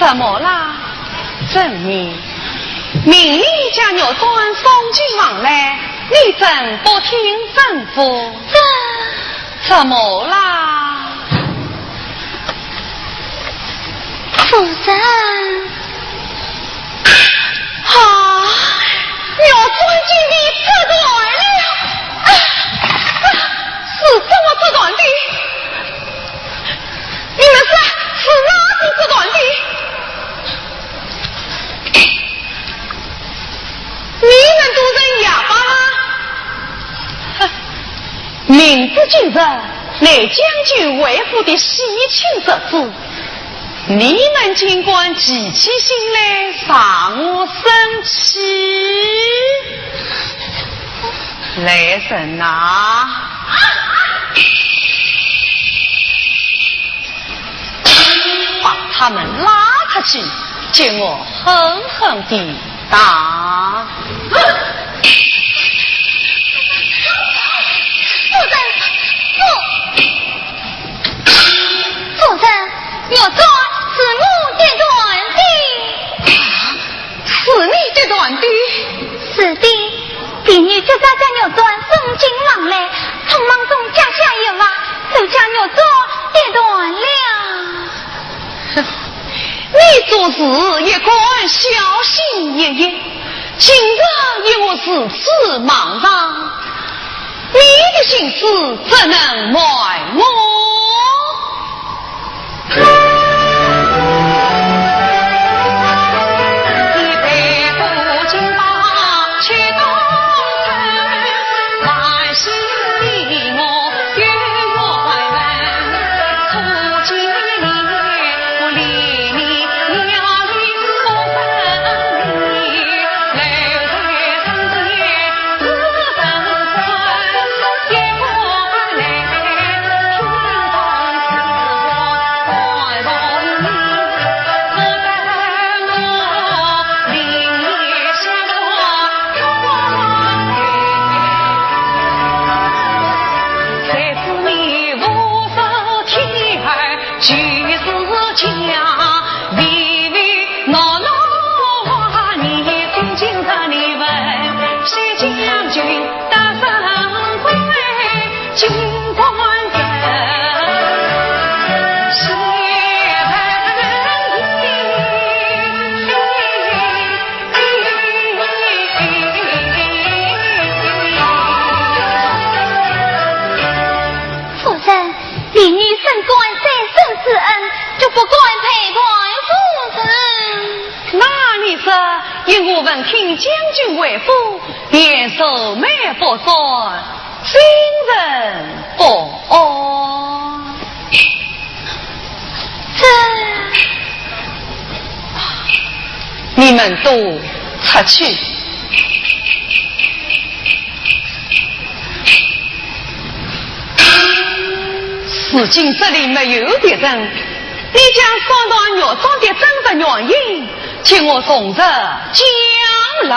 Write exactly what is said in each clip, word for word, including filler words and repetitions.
怎么啦？珍妮，命你将玉簪送进房来，你怎不听吩咐？这……怎么啦？夫人。啊，玉簪竟被折断了！啊，啊，是怎么折断的？ 你们说是哪里折断的？你们都人哑巴吗？哼，明知今日乃将军为父的喜庆日子，你们竟敢提起心来惹我生气！来人呐！ 把他们拉出去，给我狠狠地打！夫人，不……夫人，玉簪是我折断的。 是你折断的？是的，婢女急着将玉簪送进房来，匆忙中脚下一滑，就将玉簪跌断了。你做事也该小心翼翼，竟然与我如此莽撞，你的心思怎能瞒我？夫人， 婢女深感三生之恩，决不敢背叛夫人。那你说，因我闻听将军回府，便愁眉不展，心神不安。这……你们都出去。 如今这里没有别人，你将双段玉簪的真实原因，请我从实讲来。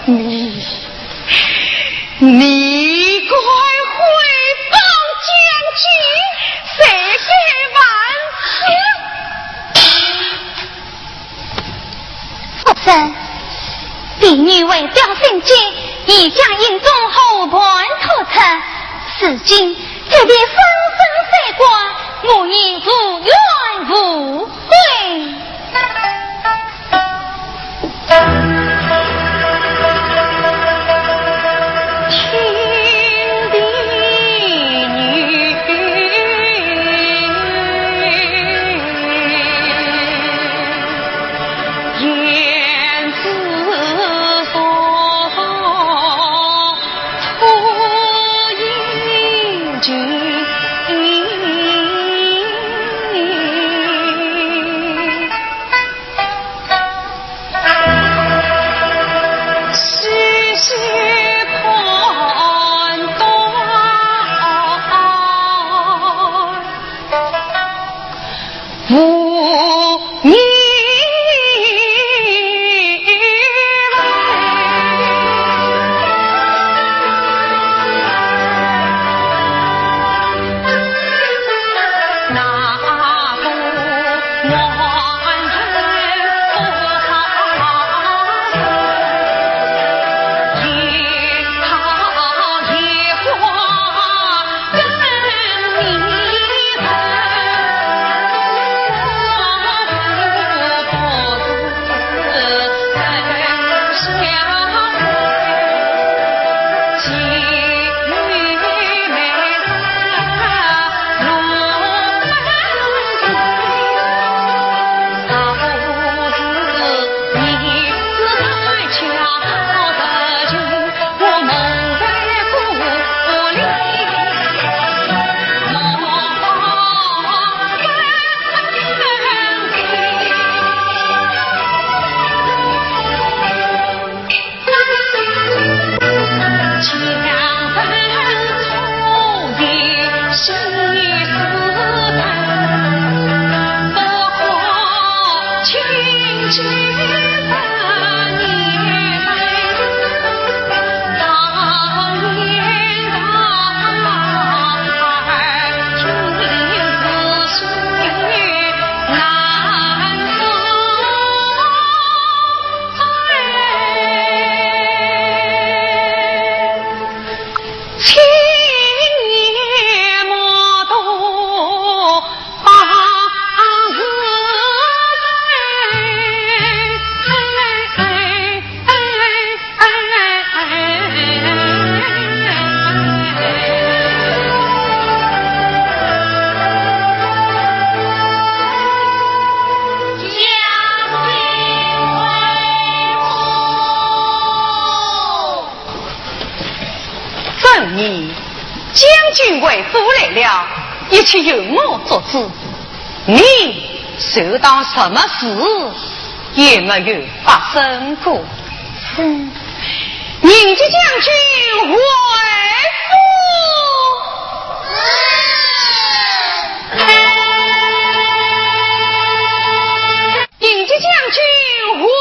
你，你敢毁谤将军，罪该万死。夫人，婢女为表心迹，已将营中和盘托出。如今，这位生生死关，我已无怨无悔。 遵命，将军回府来了，一切由我做主。你就当什么事也没有发生过。是。迎接将军回府。 迎接将军回府。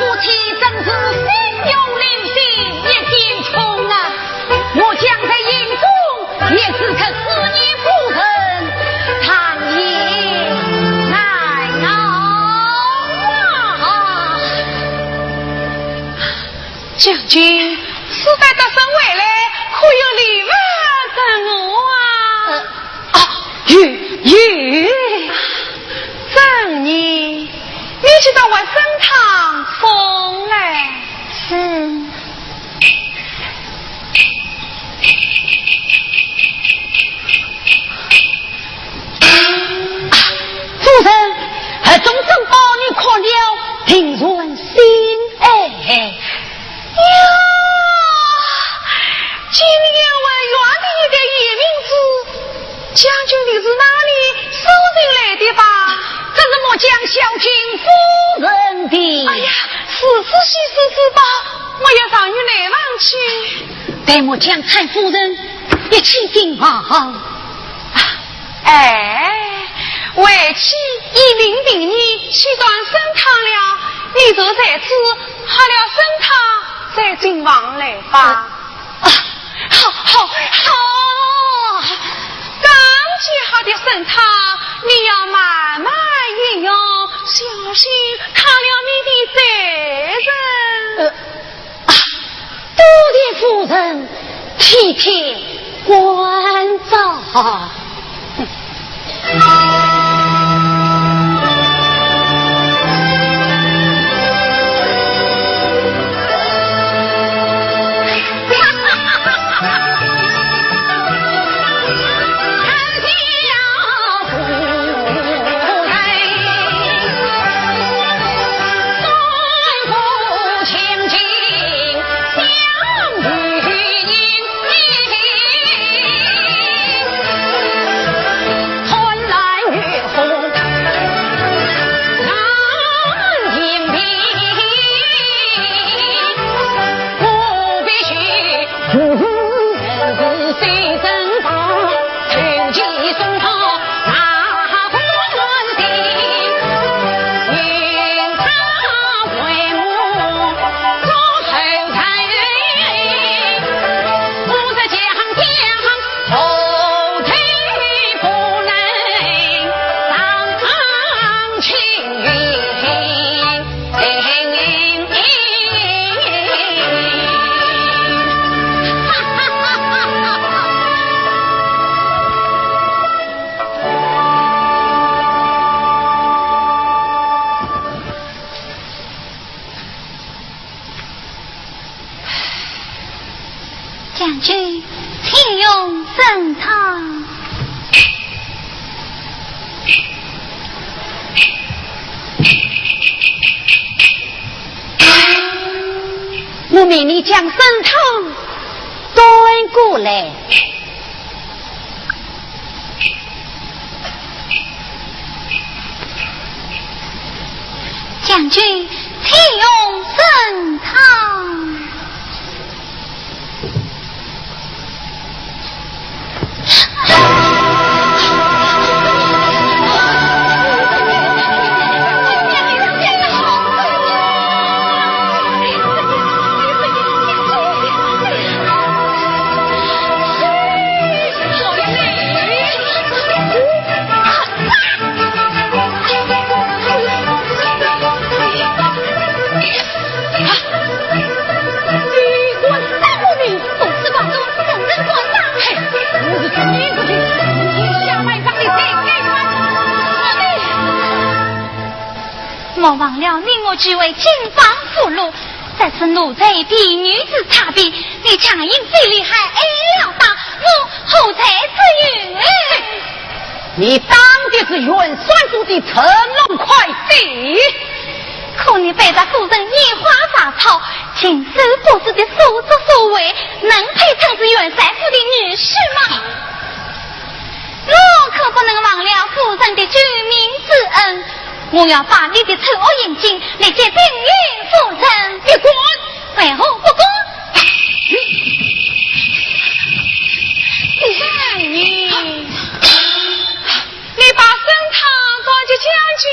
夫妻真是心有灵犀一点通啊！末将在营中也是特此与夫人商议难熬啊！将军，此番得胜回来，可有礼物赠我啊？呃，啊，有，有。啊，赠你，你去到我身上送来。是。啊，夫人，盒中珍宝你看了，定然心爱。 呀，竟有文远的一点夜明珠，将军，你是哪里搜寻来的吧？这是末将孝敬夫人的。哎呀，如此稀世之宝，我要上于内房去。待末将搀夫人一起进房。啊， 哎，为妻已命婢女去端参汤了，你若在此喝了参汤，再进房来吧。啊，好，好，好。刚煮好的参汤，你要慢慢饮用，小心烫了你的嘴唇。呃， 啊，多谢夫人体贴关照。将军，请用参汤。我命你将参汤端过来。 将军，请用参汤。莫忘了你我俱为金榜福禄，这是奴才婢女之差别，你强行非礼，害矮了大，我何罪之有？ 你打的是元帅府的乘龙快婿。可你背着夫人拈花惹草，禽兽不如的所作所为，能配称是元帅府的女婿吗？我可不能忘了夫人的救命之恩，我要把你的丑恶行径立即禀与夫人。你滚！为何不滚？你 你把参汤端给将军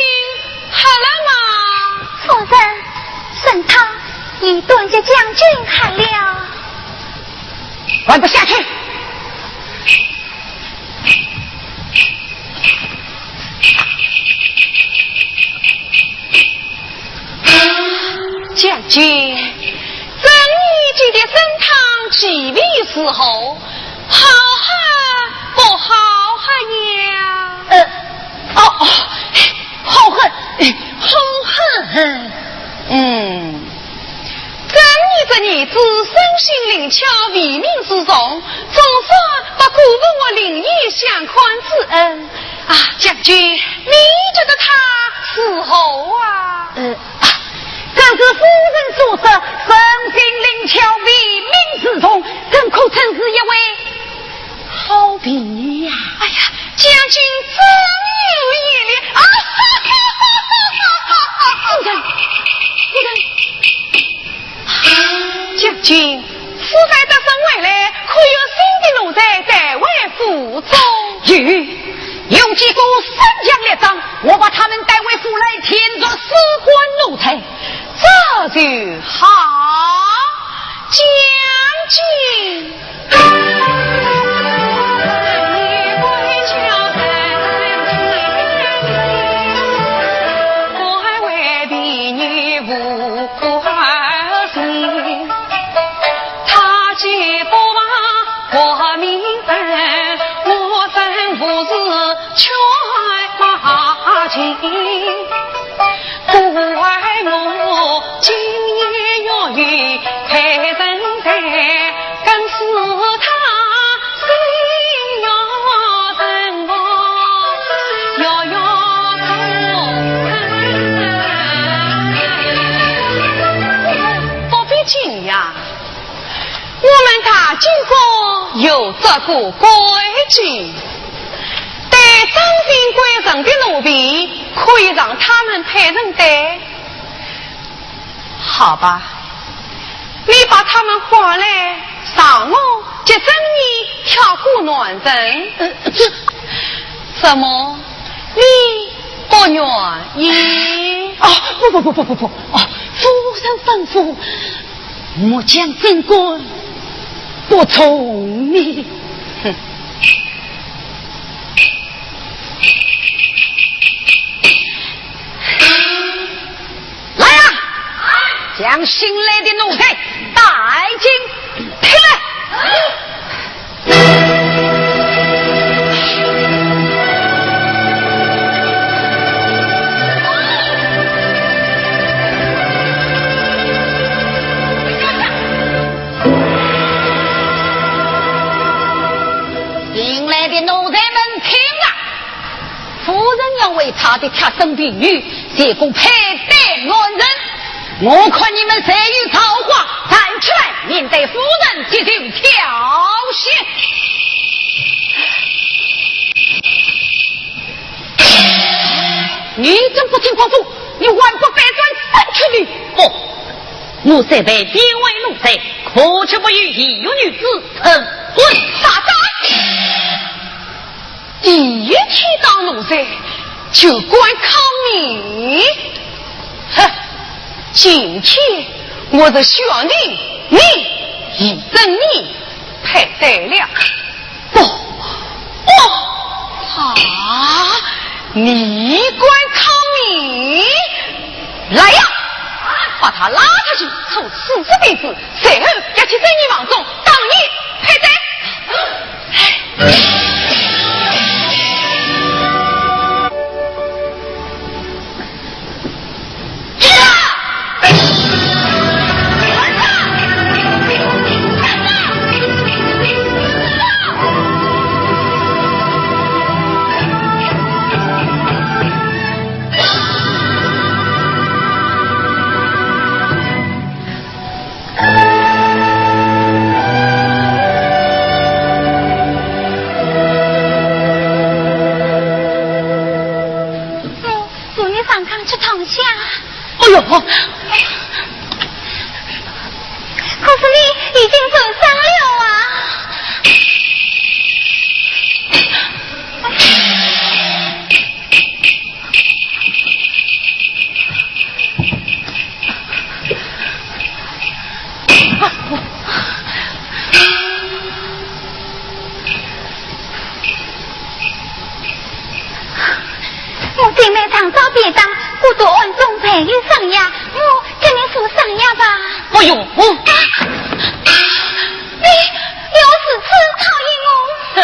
喝了吗？夫人，参断绝将军还了。还不下去！将军，遵义今日升堂，其位是何？好汉不好汉呀？呃，哦，哦，好汉，好汉。嗯。 遵义这儿子生性灵巧，为民如虫，总算不辜负我林义相看之恩。啊，将军，你觉得他如何啊？呃，啊，正如夫人所说，生性灵巧，为民如虫，怎可称是一位 好比女呀！哎呀，将军真有眼力啊！夫人，夫人，将军，此番得胜回来，可有新的奴才带回府中？有，有几个身强力壮，我把他们带回府来，添做使唤奴才。 这就好，将军。不必惊讶，我们大清宫有这个规矩， 对长进贵人的奴婢，可以让他们配人待。好吧，你把他们唤来，让我接着你挑个男人。呃，这，怎么，你不愿意？哦，不不不不不不，哦，夫人吩咐，末将怎敢不从命？哼。 来呀，将新来的奴才带进来。新来的奴才们听啊， 夫人要为她的贴身婢女提供配对男人，我看你们谁有造化，站起来面对夫人接受挑选。你怎不听我说？你还不反转身去呢？不，我虽被貶为奴才，可却不与一女子成婚。大胆！ 第一天当奴才就敢抗命？哼，今天我是选定你，一等你配对了。不，不，啊，你敢抗命？来呀，把他拉出去，抽四十鞭子，随后押去遵义房中，当面配对。 哎，扶你上炕去躺下。哎呦！可是你已经受伤了啊！用。你，你何如此讨厌我？哼，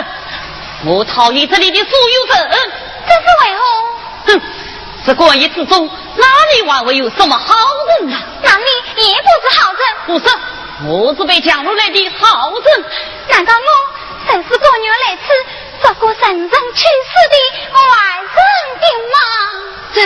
我讨厌这里的所有人。这是为何？哼，这官衙之中，哪里还会有什么好人呐？那你也不是好人。不是，我是被降落来的好人。难道我就是官员来此，做个人人气死的坏人的吗？这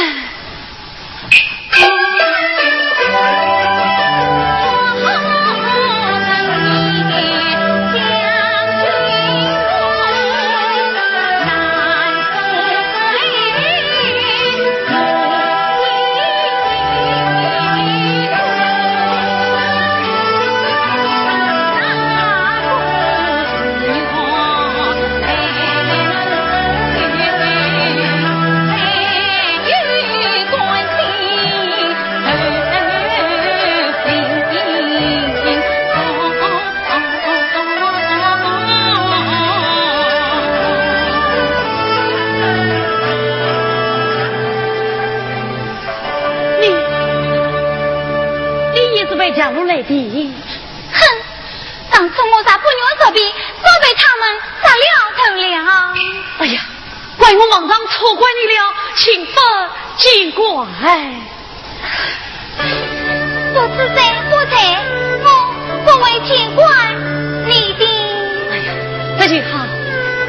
你，你也是被降落来的？哼，当初我在不远之地，早被他们杀了头了。哎呀，怪我茫然错怪你了，请勿见怪。不知者不罪，我不会见怪你的。哎呀，这就好，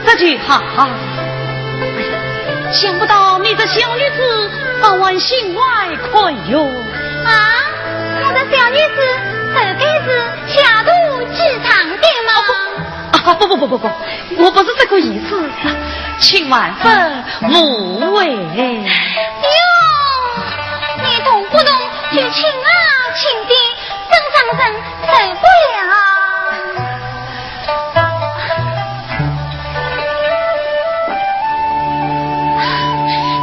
这就好。哎呀，想不到你这小女子倒还心怀宽容。啊，我这小女子，头该是下肚鸡肠的嘛。啊，不，不，不，不，不，不，我不是这个意思，请万分误会。哟，你动不动就轻啊轻的，真让人受不了。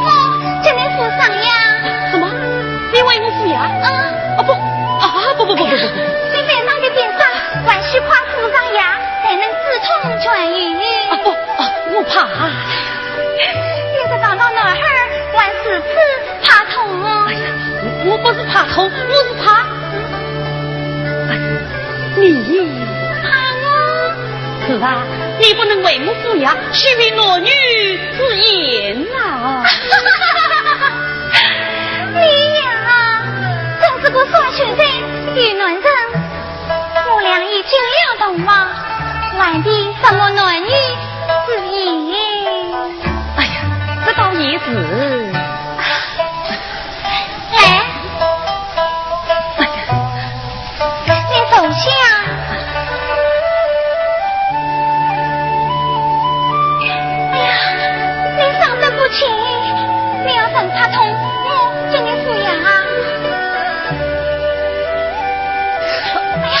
我给你敷上药。什么？你为我敷药？啊。啊，不，啊，不，不，不，不，不。你背上的病伤，还需快敷上药，才能止痛痊愈。啊，不，啊，我怕。你这大脑男孩，还如此怕痛啊？哎呀，我，我不是怕痛，我是怕。哎，你怕我？是啊，你不能为我敷药，虚违男女之言啊。你呀，真是个耍秀才与男人。我俩已经有同房，还提什么男女之言？哎呀，这倒也是。来，哎呀，你坐下。哎呀，你伤得不轻，你要真怕痛，我给你敷药啊。哎呀，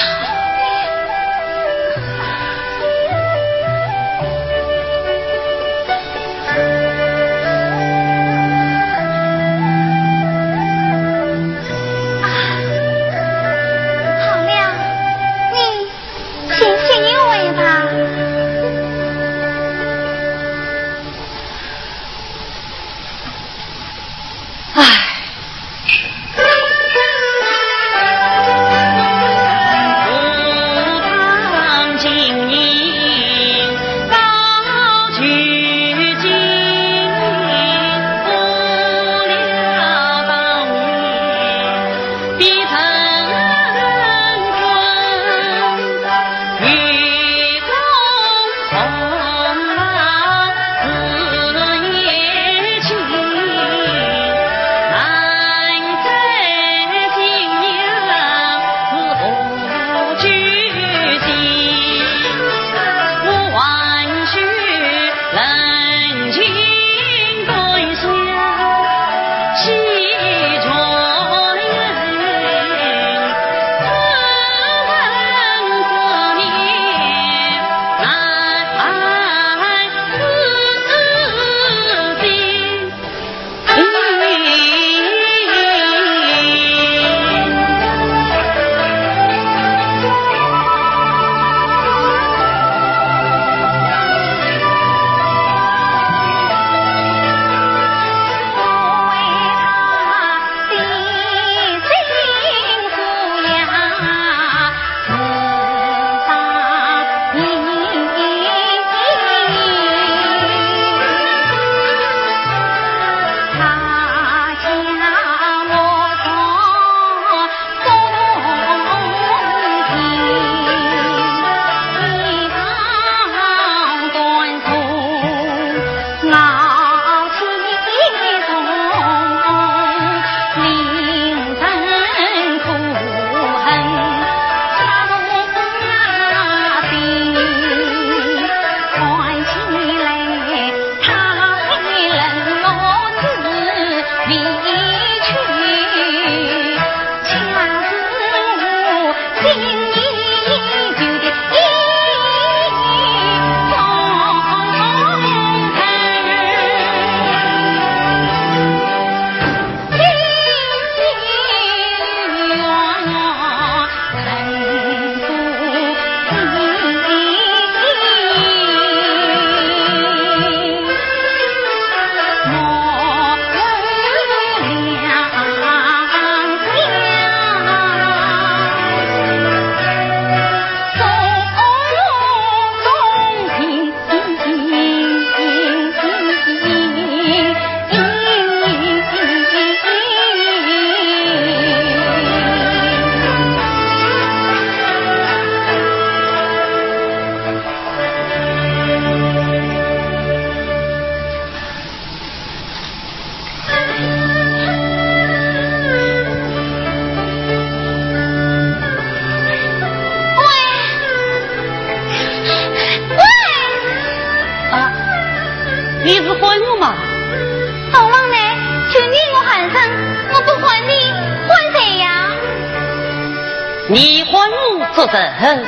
做人。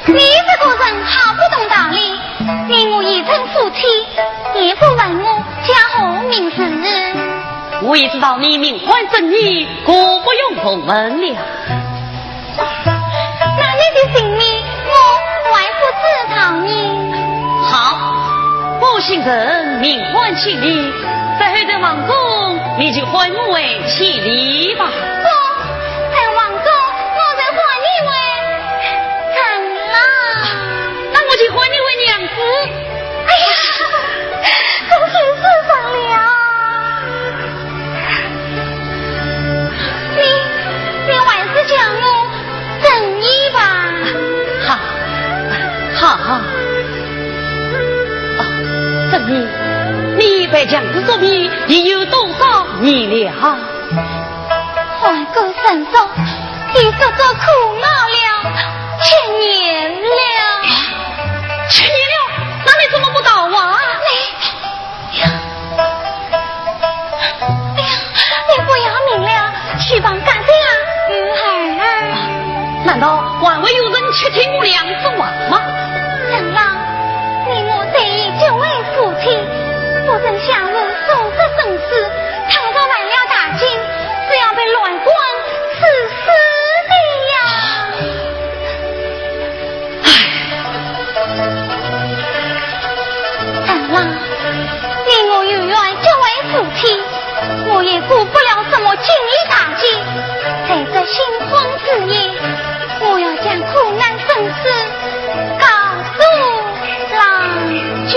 你这个人好不懂道理，你我已成夫妻，也不问我叫何名字。我也知道你名唤曾毅，可不用多问了。那你的姓名，我还不知道呢。好，我姓陈，名唤千里，在后头王中，你就唤我为千里吧。不，在王中，我就唤你为陈郎。那我就唤你为娘子。哎呀，都是世上了。你，你还是叫我曾毅吧。好，好。哦，曾毅，你拜娘子做媒已有多少年了？ 换个人做，已足足苦恼了七年了。七年了？那你怎么不逃啊？你，哎呀，你不要命了，去帮干净啊，女孩儿。难道还会有人去听我两句话吗？陈郎，你我虽已结为夫妻，不曾享受数十生死，倘若犯了大忌， 是要被乱棍处死的呀。唉，陈郎，你我有缘结为夫妻，我也顾不了什么禁忌大忌，在这新婚之夜，我要将苦难生死告诉郎君。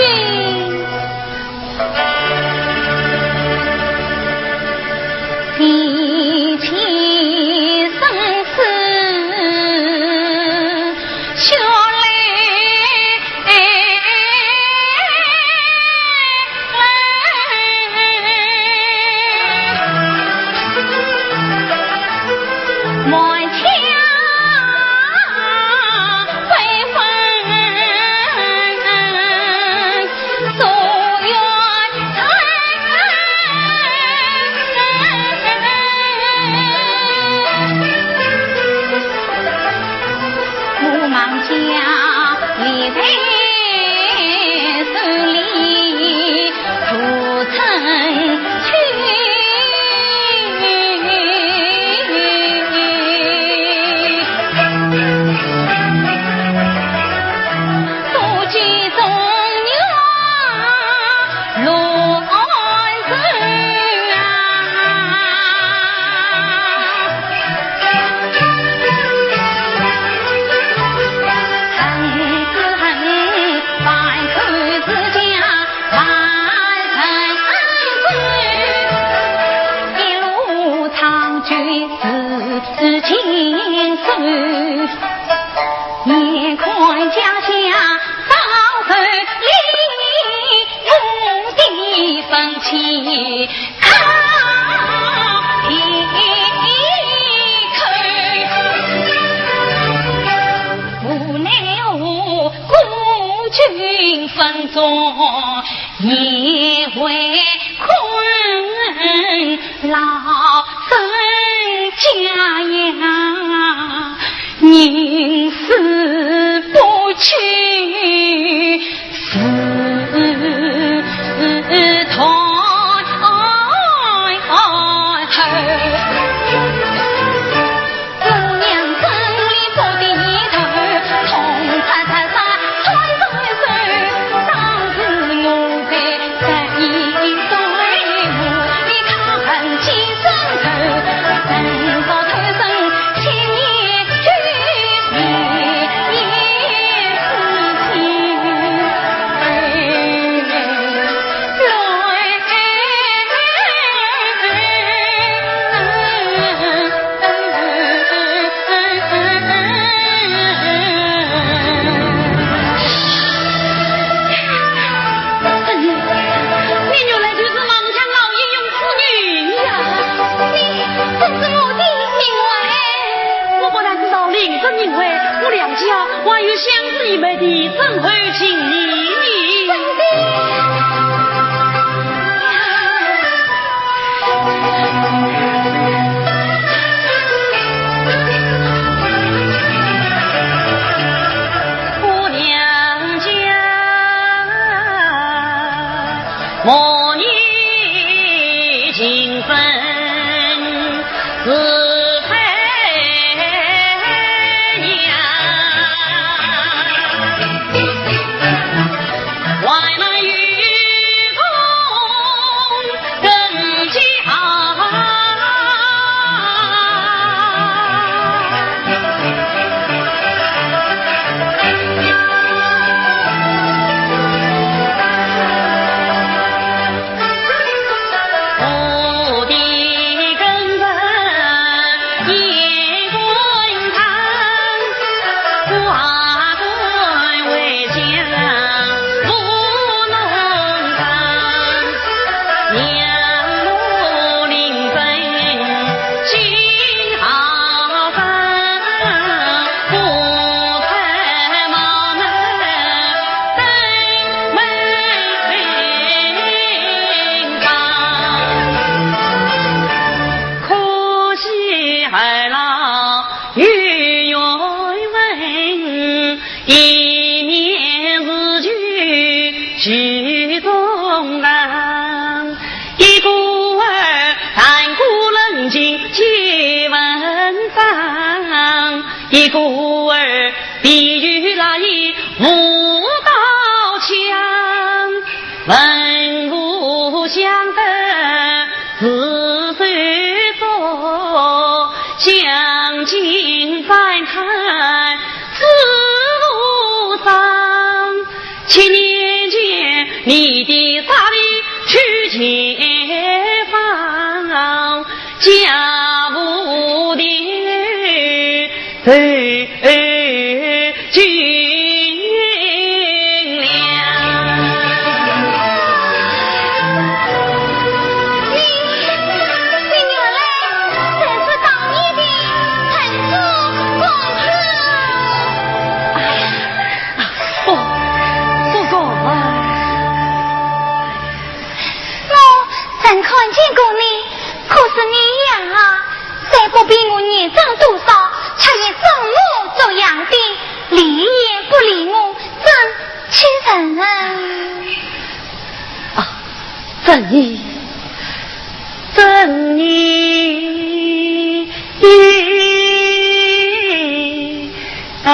提起生死血泪，满腔悲愤。 你原来就是邈家老英雄之女呀！你正是我的名讳。我不但知道林珍名讳，我邈家还有相思一妹的曾侯情谊呢。的孤儿，比喻那一舞刀枪，文武相得是谁作，将军反弹是无伤。七年前，你的沙里去前方， 家父的头尽了。你，你原来真是当年的陈州公子。哎呀，不，不过啊。 我曾看见过你，可是你呀，虽不比我年长多少，却也装模作样的，理也不理我，真气人啊！啊，珍妮，珍妮。 啊。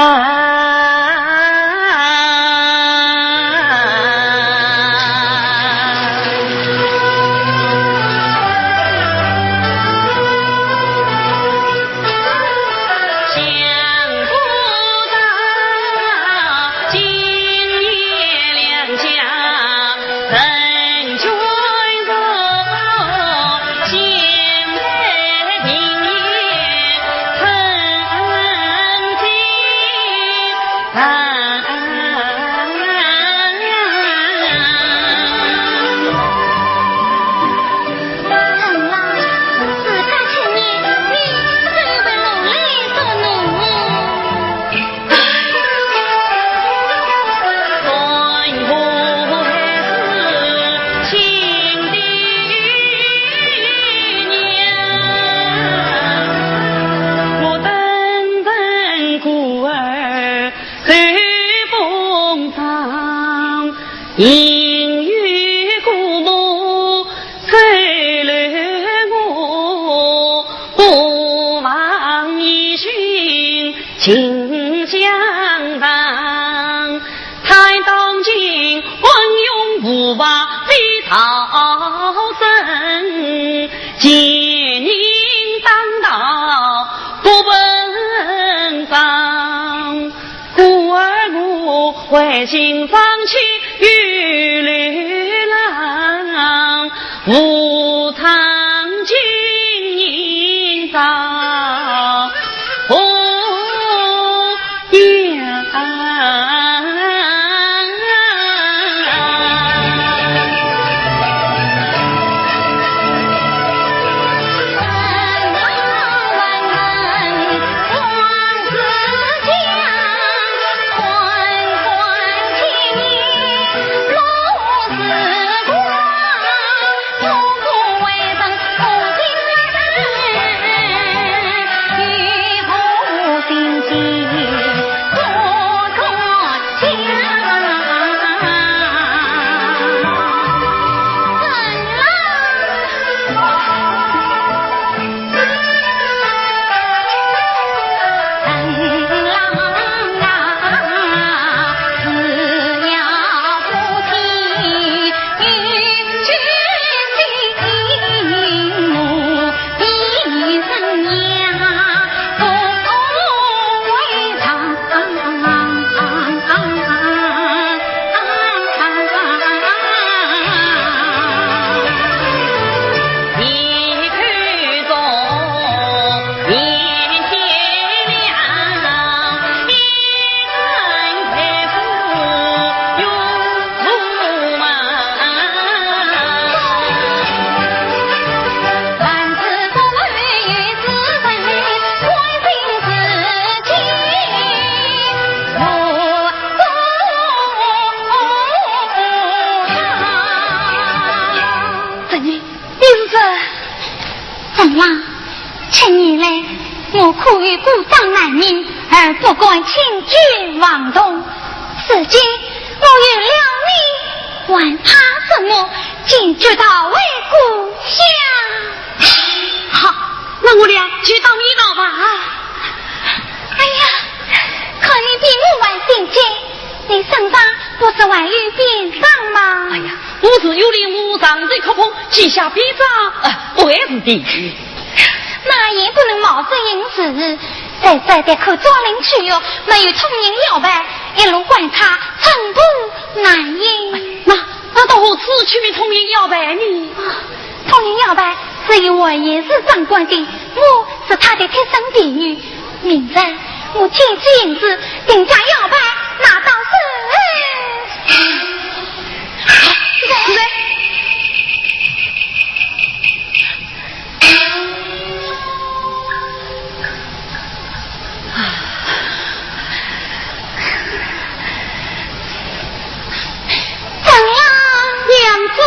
陈郎，千年来，我苦于孤掌难鸣，而不敢轻举妄动。如今我有了你，还怕什么？进去逃回故乡。好，那我俩就到你那吧。哎呀，你比我还心急，你身上不是还有鞭伤吗？哎呀，我是有领悟上奏哭崩，记下鞭伤，啊，还是的。那也不能冒失行事，再再的口中领去哟，没有通行腰牌，一路关卡寸步难行。那，那到何处去觅通行腰牌呢？啊，通行腰牌是由外院使掌管的，我是他的贴身婢女。明日我亲自行事，定将腰牌拿到手。来，来。 张郎，娘子。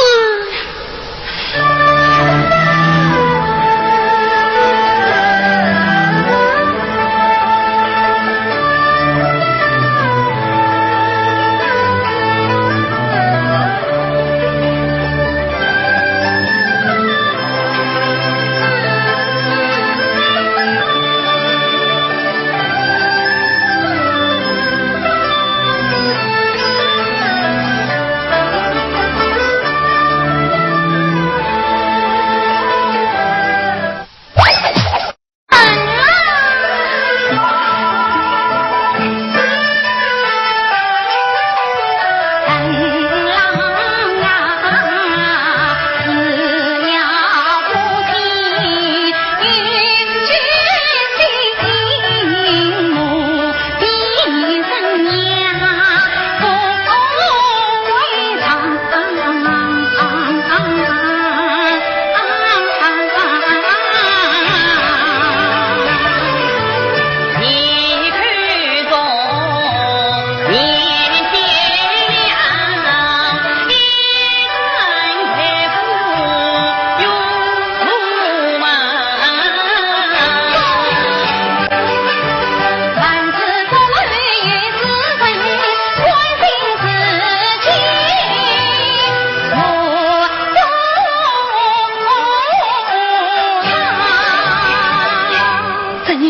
这，你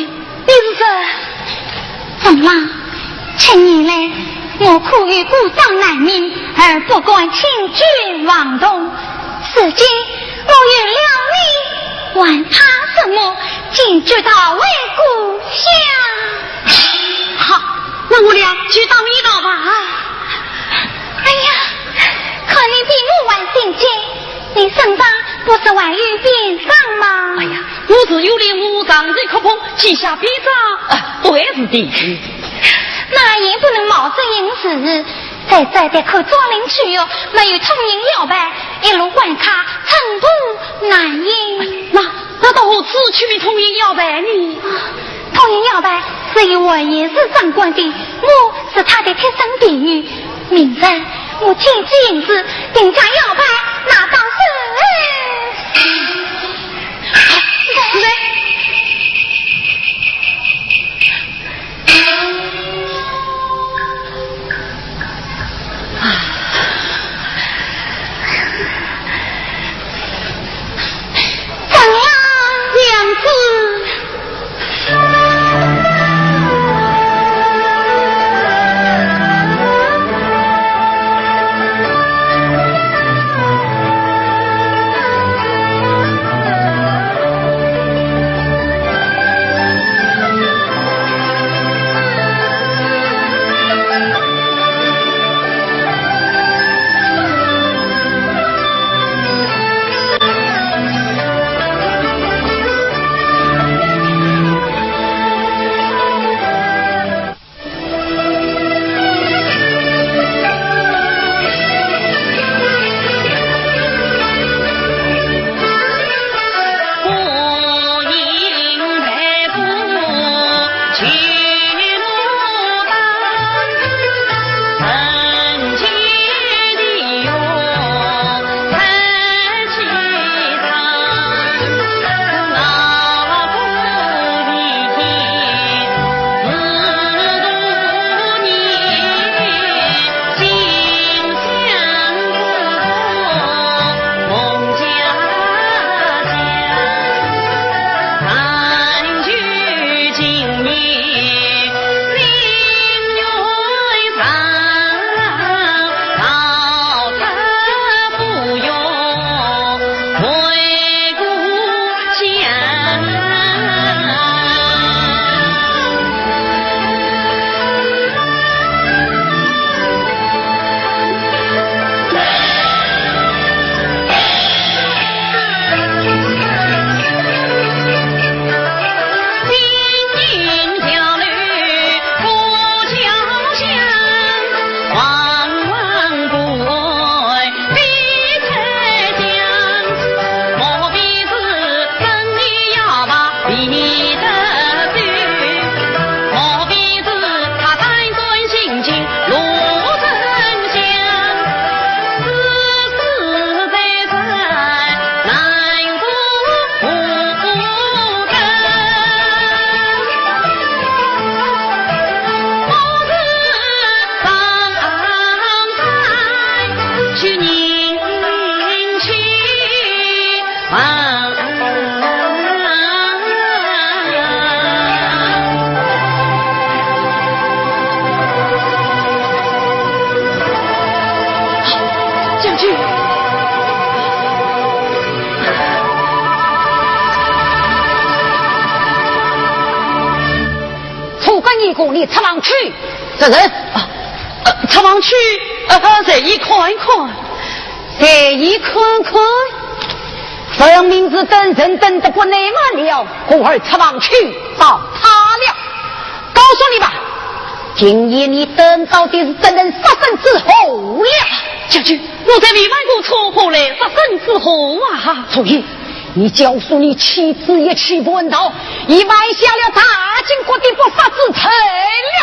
是说？张郎，千年来，我苦于孤掌难鸣，而不敢轻举妄动。如今我有了你，还怕什么？进去逃回故乡。好，那我俩就到一道吧。哎呀，看你比我还心急，你身上不是还有鞭伤吗？哎呀，我是有领悟上奏哭崩，记下鞭伤，啊，还是的。那也不能冒失行事，再再的口中领去哟，没有通行腰牌，一路关卡，寸步难行。那，那到何处去觅通行腰牌呢？啊，通行腰牌是由外院使掌管的，我是他的贴身婢女。明日我亲自行事，定将腰牌拿到手。来，张郎，娘子。你出房去。这人，啊，呃，出房去，呃，随意看一看。随意看看？分明是等人等得不耐烦了，故而出房去找他了。告诉你吧，今夜你等到的是这人杀身之祸了。将军，我在未犯过错，何来杀身之祸啊？所以，你教唆你妻子一起叛逃，已犯下了大清国的不法之罪了。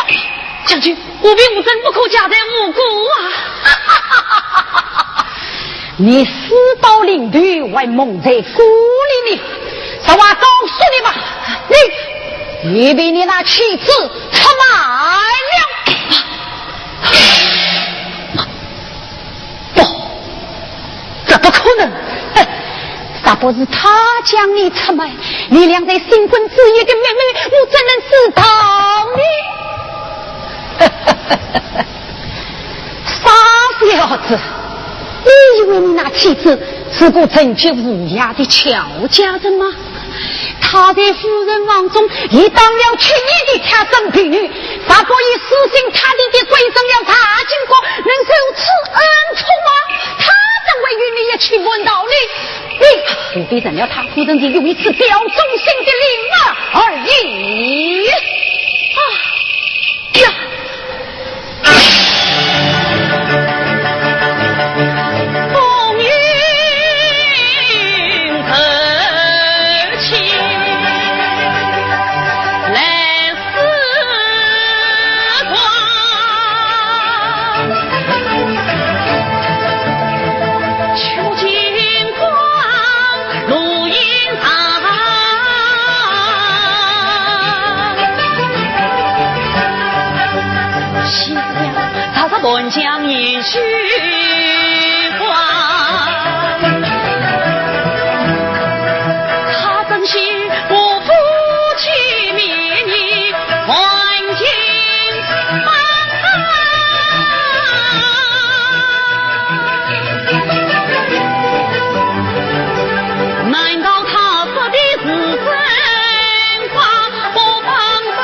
将军，我并无真，不可夹带无辜啊。你死到临头还蒙在鼓里呢。实话告诉你吧，你，你被你那妻子出卖了。不，这不可能。哎，若不是他将你出卖，你俩在新婚之夜的秘密，我怎能知道呢？傻小子，你以为你那妻子是个成家无涯的俏佳人吗？ 她在夫人房中已当了七年的贴身婢女，若不是私心塌地的归顺了大清国，能受此恩宠吗？她怎会与你一起叛逃呢？你除非认了她夫人是有一次表忠心的礼貌而已。啊呀！ 难道他说的是真话？不妨问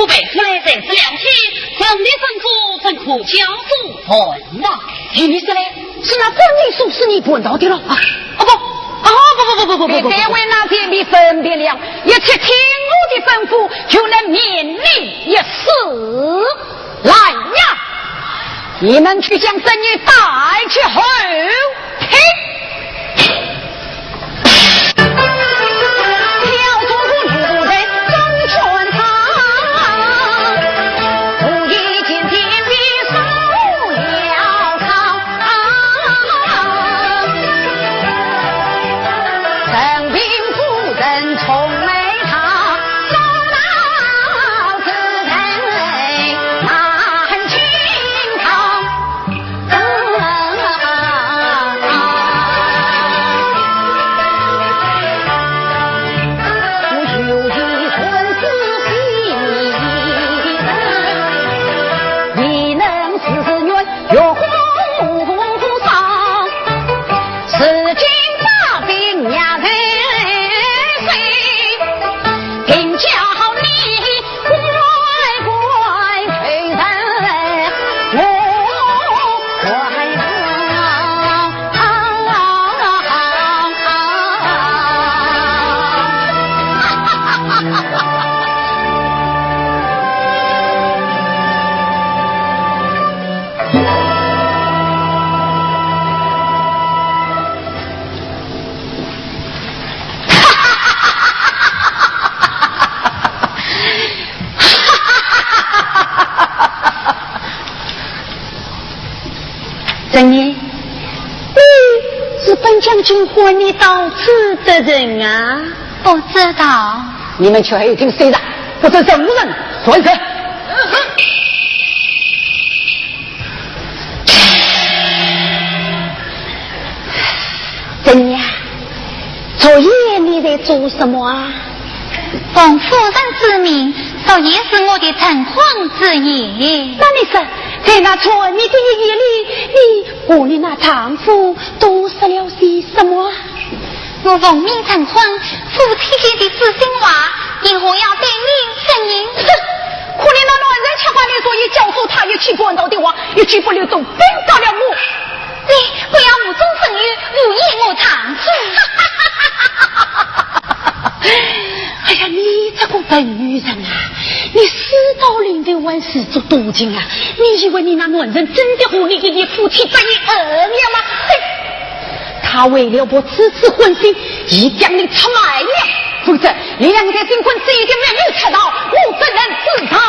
我背出来才是良心，朕的吩咐怎可交出？哦，那依你说来，是那分明是你办到的了。啊，哦不，啊，不不不不不不不不。在位那些没分别了，一切听我的吩咐，就能命你一死。来呀，你们去将曾毅带去后。 曾毅，你是本将军唤你到此的人啊？不知道。你们却还有听谁的？不准任何人乱说。 曾毅啊，昨夜你在做什么啊？奉夫人之命，昨夜是我的成婚之夜。那你说，在那春你的一夜里，你和你那丈夫都说了些什么啊？我奉命成婚，夫妻间的知心话，以后要对你承认。哼，可怜那男人吃惯了昨夜教唆他一起办到的话，一句不留总冰到了我。 你不要无中生有，污言我丈夫。哎呀，你这个笨女人啊，你事到临头还自作多情啊！你以为你那男人真的和你一夜夫妻百年恩怨吗？哼，他为了我此次婚信，已将你出卖了，否则你两个新婚之夜的面目赤道，我怎能知道呢？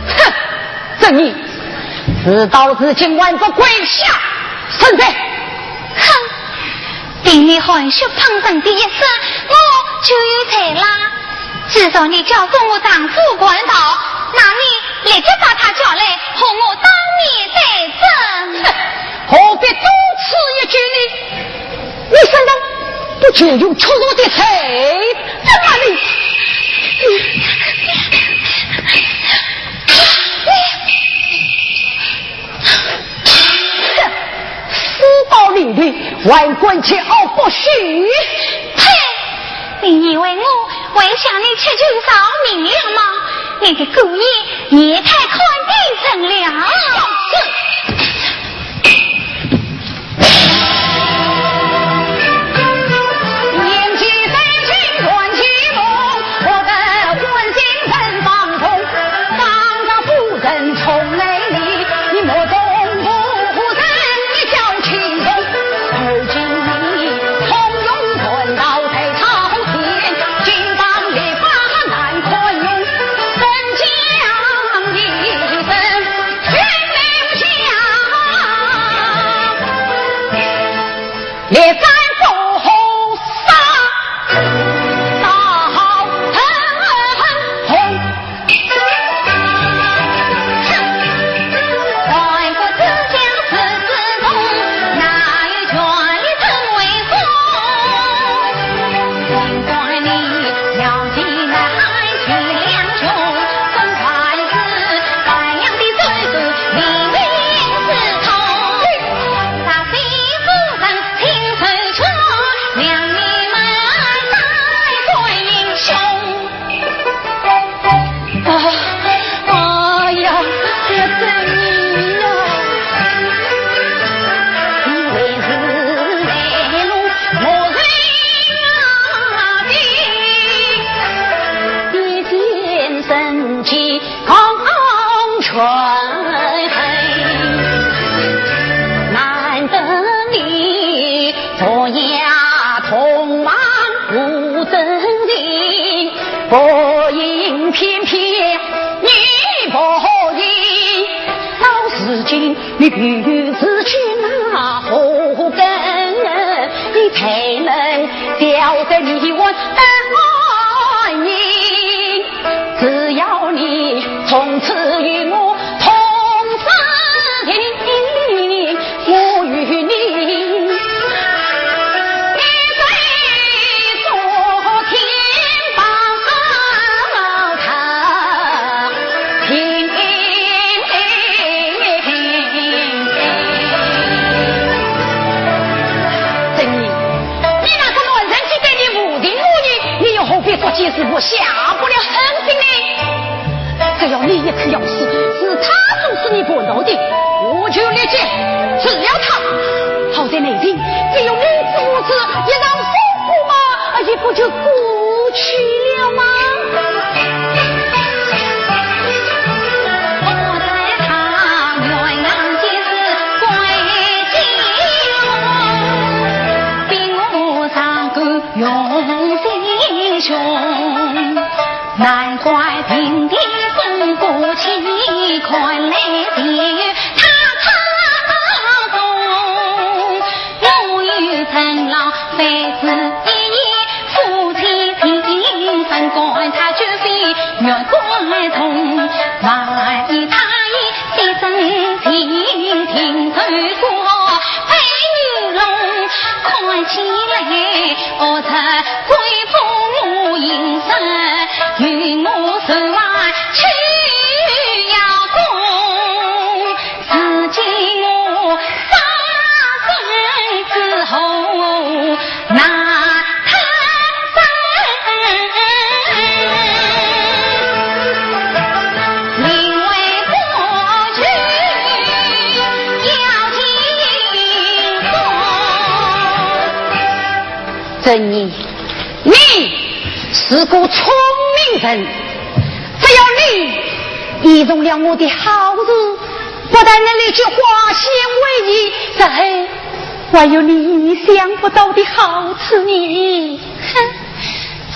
哼，曾毅，事到如今还不跪下认罪？哼，凭你含血喷人的一声，我就有罪啦。既然你教唆我丈夫叛逃，那你立即把他叫来，和我当面对质。哼，何必多此一举呢？ 你身上不就有屈辱的罪证吗？你，你，你，哼，事到临头，还敢桀骜不驯？呸！你以为我会向你乞求饶命了吗？你的姑爷也太看低朕了。在你我恩爱人，只要你从此与我同生情，我与你一对做天宝塔，平平。珍妮，你那个男人既对你无情无义，你又何必做奸事，我下不了狠心呢？只要你一颗药水，是他毒死你半道的，我就立即除了他。好在内廷只有你之物，一场风波嘛，也不就过去了吗？我在他鸳鸯剑是关系我，比我上个用心胸。难怪平地风过起，看来只有他当中。我与陈郎非是一夫妻情，怎管他举杯月光同，万一他一 一生情，情头过白玉龙，看起来我这鬼婆我应声，与我十万去邀功，如今我杀身之后， 那他生另为国君要进宫。珍妮，你是个聪明人，只要你依从了我的好事，不但能立即化险为夷，日后 还有你意想不到的好处呢。哼，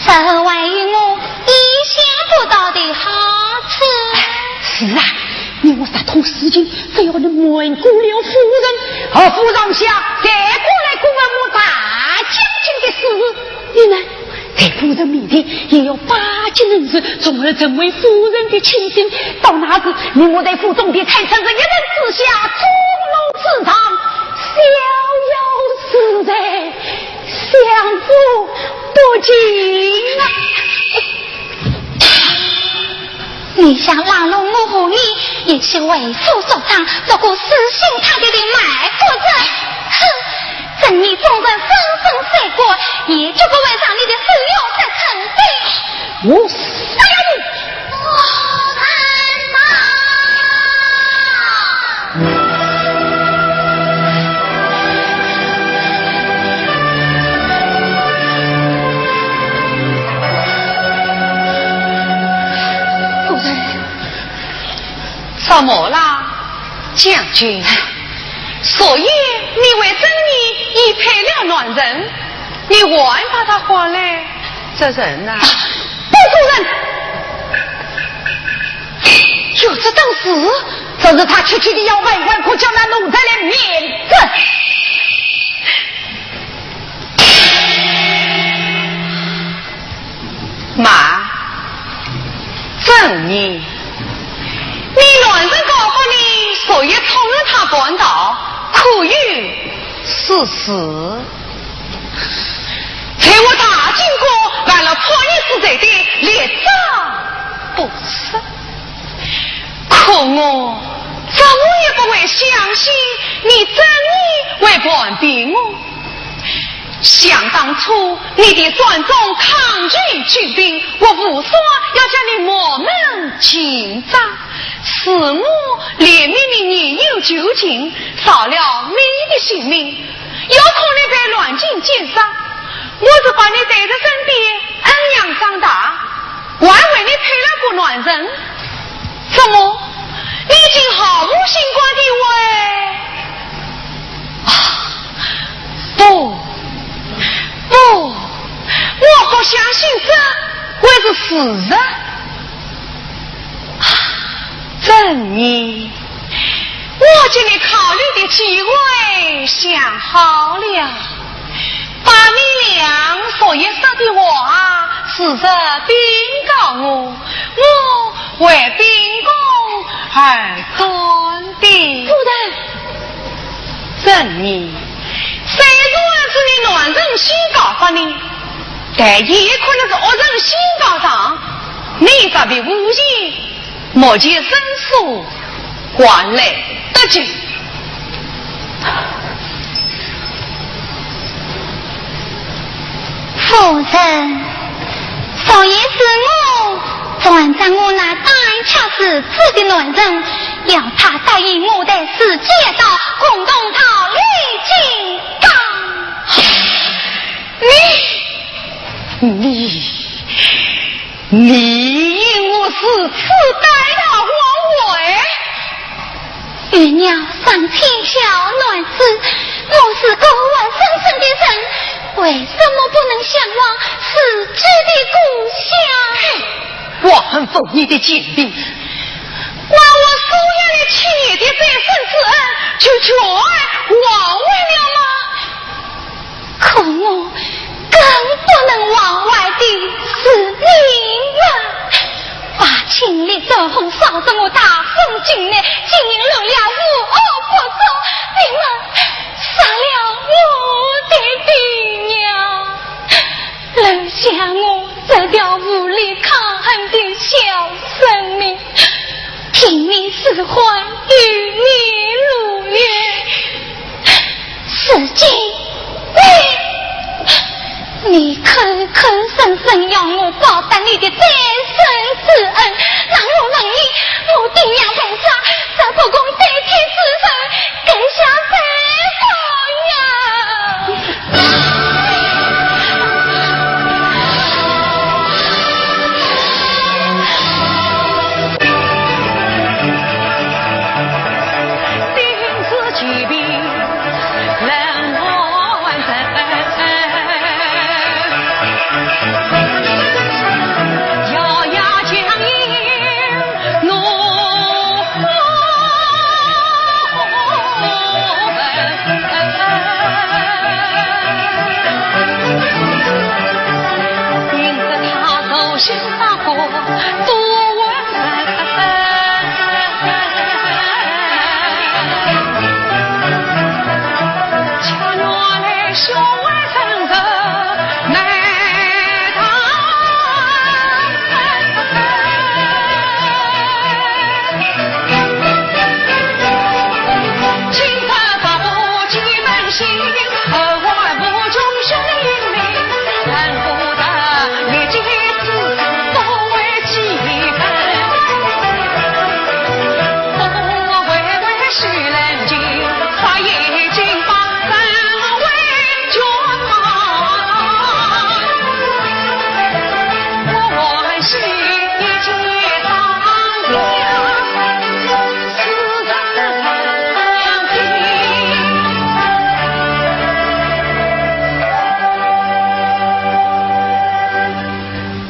这还有我意想不到的好处？是啊，你我这通事情，只要能瞒过了夫人，而夫人下再过来过问我大将军的事，你呢？ 在夫人面前也要巴结人士，从而成为夫人的亲信。到那时，你我在府中的才称是一人之下，中路之上，逍遥自在，享福不尽啊！ 你想冷落我和你，也是为父所伤，做个死心塌地的卖国贼。哼，珍妮纵然粉身碎骨，也绝不会让你的手下得逞的。我杀了你！我看呐！ 夫人。怎么啦，将军？昨夜你为珍妮已配了男人，你还把她唤来，这人呐……啊，不是人！有这等事？这是他区区的要犯，还可叫那奴才来免斩。 慢，珍妮，你男人告发你昨夜偷了他半道，可有此事？在我大清宫犯了叛逆之罪的，连斩不赦。 可我怎么也不会相信你真的会瞒骗我。想当初你的专诸抗拒军兵，我无双要将你满门尽杀，是我怜悯你年幼求情，饶了你的性命。 有可能被乱军奸杀，我是把你带在身边，恩养长大，还为你配了个男人。怎么，你竟毫无心肝地为……啊，不，不，我不相信这会是事实。啊，珍妮， 我给你考虑的机会想好了，把你两昨夜说的话，事实禀告我，我为秉公而断的。夫人。陈年，虽然是你男人先告发呢，但也可能是恶人先告状，你这笔无情 目前申诉还来得及。夫人，昨夜是我传召我那打人吃醋的男人，要他答应我带自己一道共同逃离金刚。你，你， 你因我如此待他枉回。月娘尚且小男子，我是过活生生的人，为什么不能向望自己的故乡？我恨不你的贱婢，还我所有的千年的再生之恩，就全枉回了吗？ 可我更不能忘怀的是你们。把秦丽这红烧得我大宋境内，金银六两无恶不作，你们杀了我的爹娘，留下我这条无力抗衡的小生命，听你使唤，与你如愿。 如今你，你口口声声要我报答你的再生之恩，那我问你，我爹娘被杀，这不公对天之仇，该向谁报呀？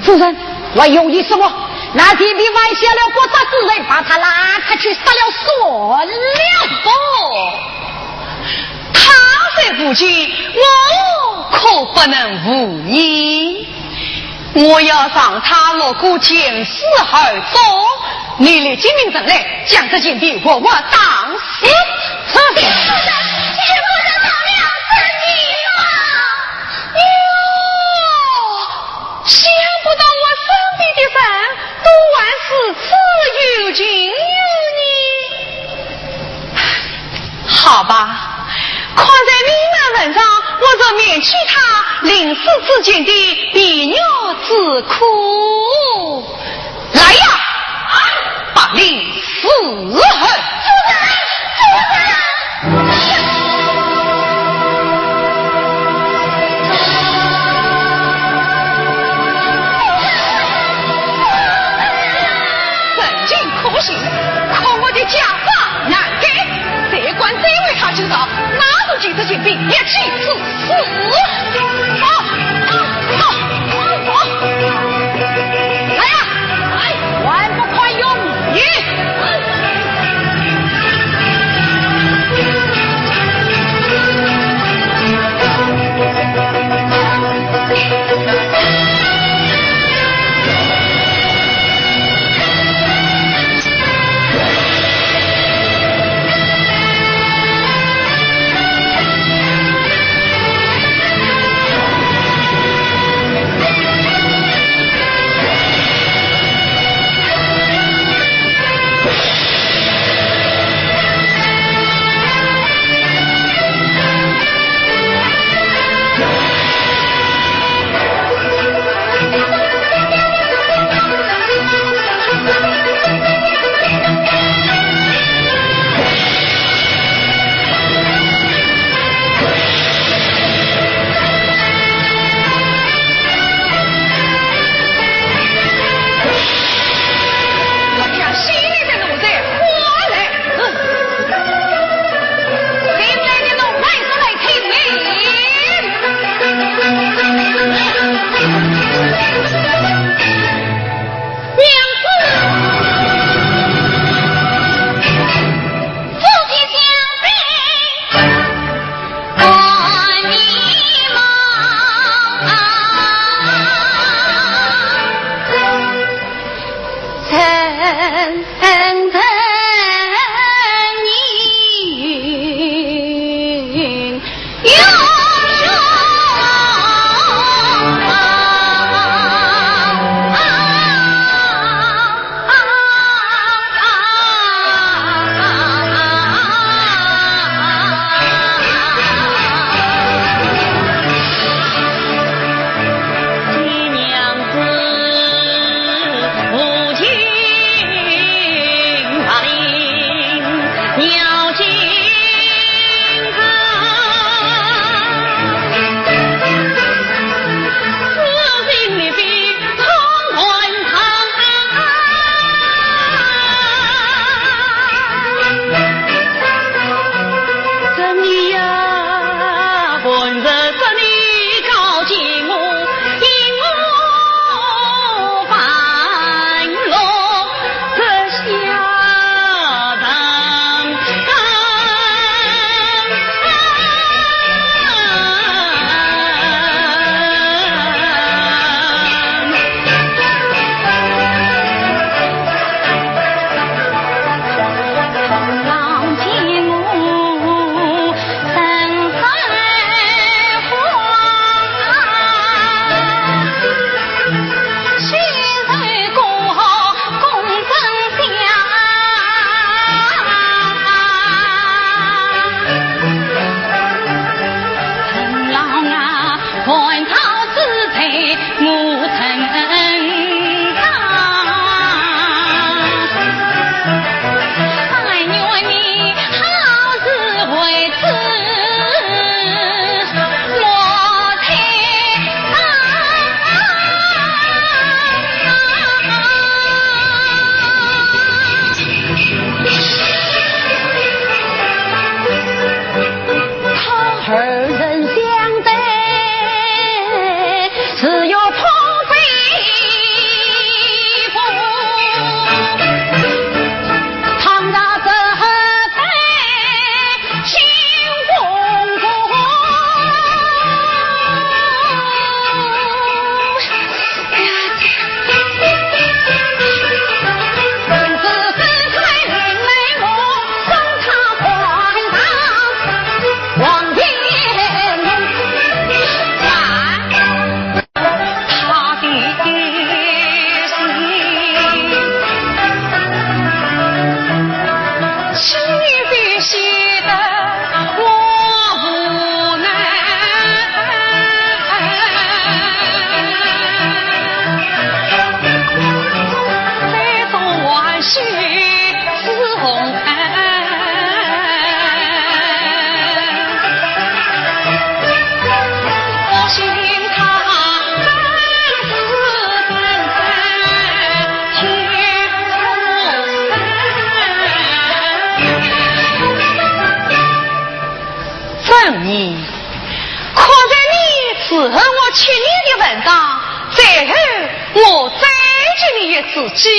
夫人，还有理说么？那贱婢犯下了国法之罪，把她拉出去杀了算了。不，她虽无罪，我可不能无义。我要让她落个前世而终，你立即命人来，将这贱婢活活打死。是。夫人，请夫人饶了这贱婢吧。哟，想不到我身边的人 都还如此有情有义呢。好吧，看在你们份上，我就免去她临死之前的婢女之苦。来呀，把令伺候。夫人，夫人。 人尽可惜，可恶的家法难改，谁敢再为他求饶，那就将这贱婢一起处死。好，好，好，好。来呀，来，还不快用刑！你，可是你之后我七年的文章，最后我再给你一次机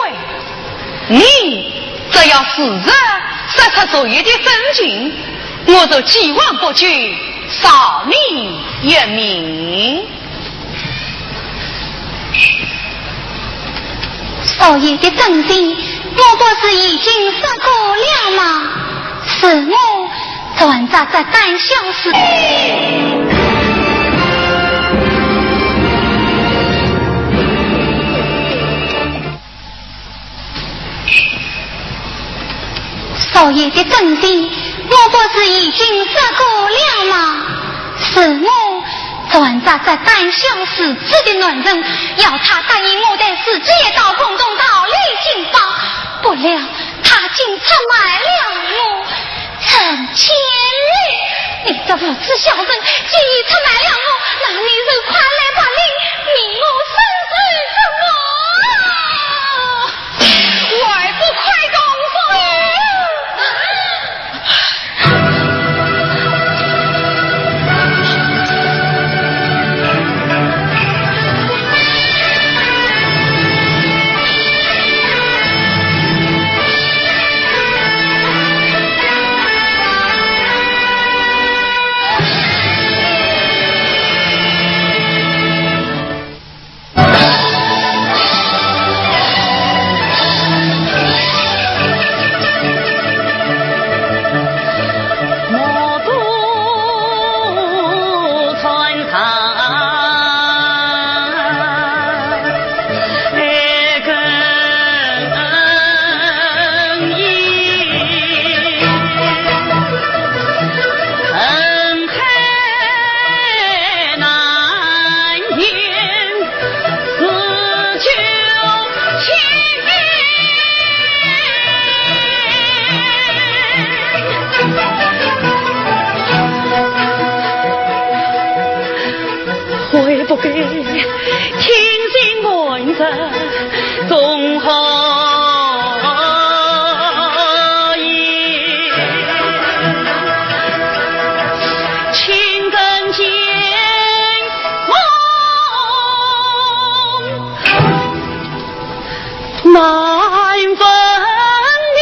会，你只要事实说出昨夜的真情，我就既往不咎，饶你一命。 昨夜的真情，我不是已经说过了吗？是我传着这单小书。 昨夜的真情，我不是已经说过了吗？是我传着这单小书给的男人，要他答应我带自己一道共同逃离京房，不料他竟出卖了我。陈千里，你这无耻小人，既已出卖了我，那你就快来把你命我伸手吧！ 还不快动手！悔不该听信瞒着忠厚言，情深情重难分离。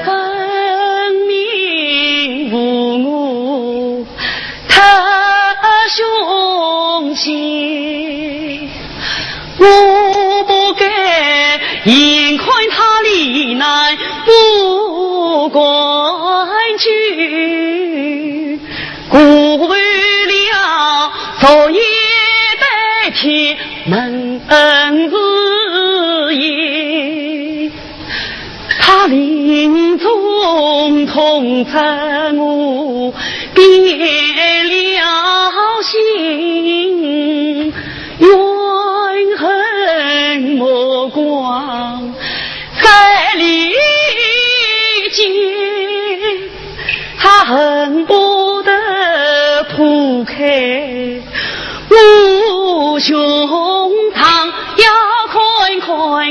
分明无我他兄弟，我不该眼看他离难不敢去，故为了昨夜白天门之言。 他临终痛责我变了心，怨恨目光在离间。 他恨不得铺开我胸膛，要看看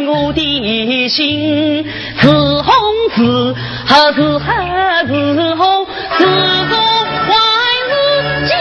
我的心是红是黑，是黑是红，是红还是金。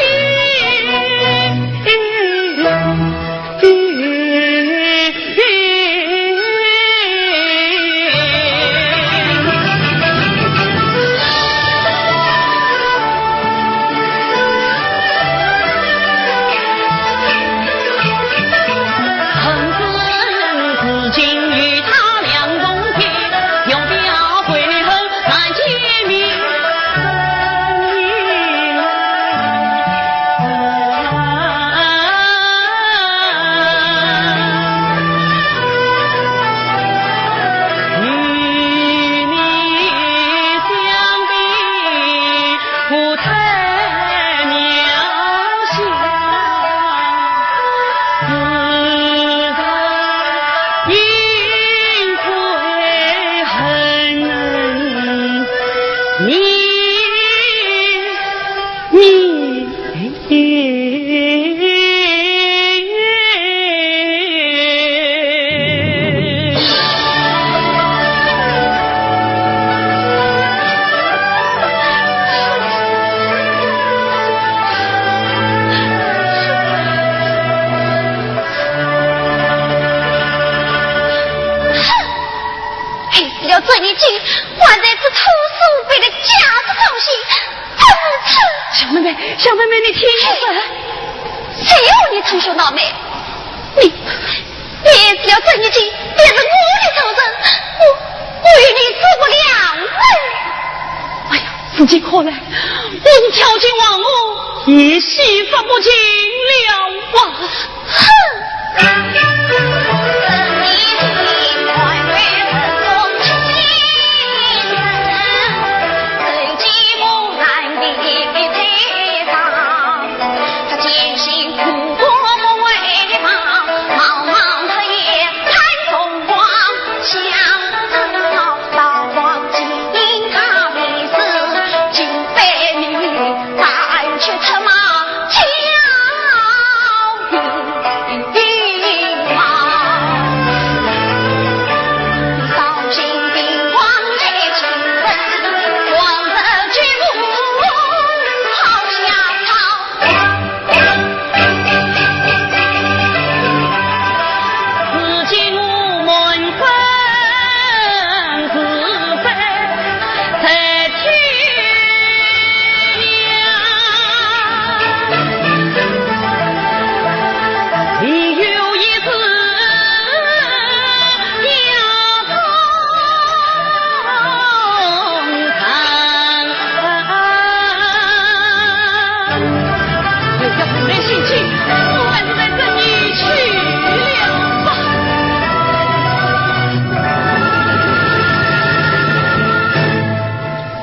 害死了周玉金，还在此偷师舞弊的家族中心，真是……小妹妹，小妹妹，你听我说。谁要你偷师闹妹？你，你害死了周玉金，便是我的仇人，我，我与你做不了人。哎呀，时机可来，我是跳进黄河，也洗刷不尽了啊！哼！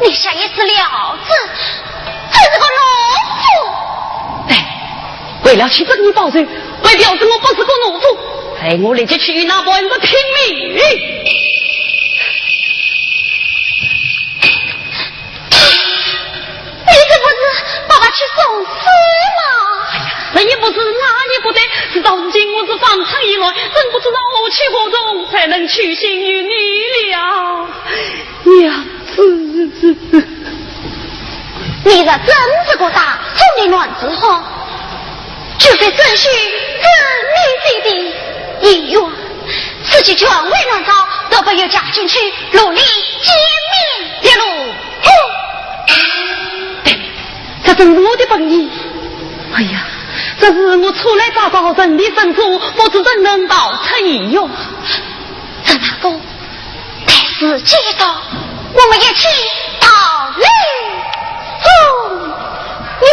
你想也是了之，真是个懦夫。对，为了去争你报仇，为表示我不是个懦夫，待我立即去与那叛徒拼命。你这不是把他去送死吗？哎呀，这也不是，那也不对，事到如今，我是方寸已乱，真不知道何去何从，才能去信于你了，娘子。你若真是个大宋的男子汉，就该遵循革命的遗愿，此去全为南朝，若不有家进去，如你见面的路。哦，对，这正是我的本意。哎呀，这是我初来乍到，人地生疏，不知怎能逃出疑云。陈大哥，待时机一到，我们一起逃离中原。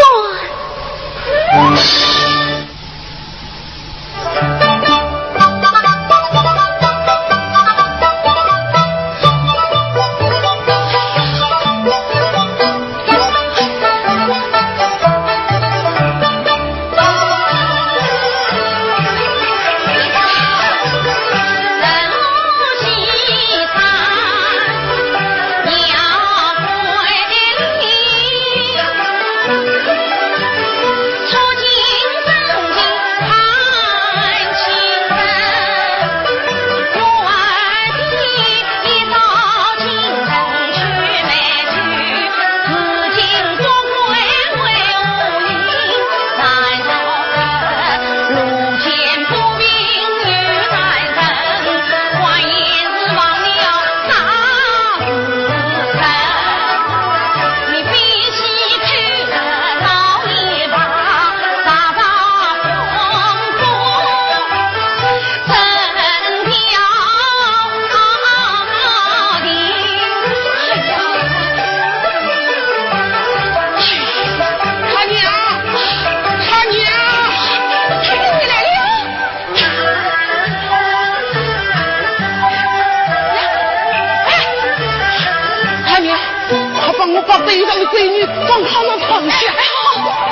哎呦，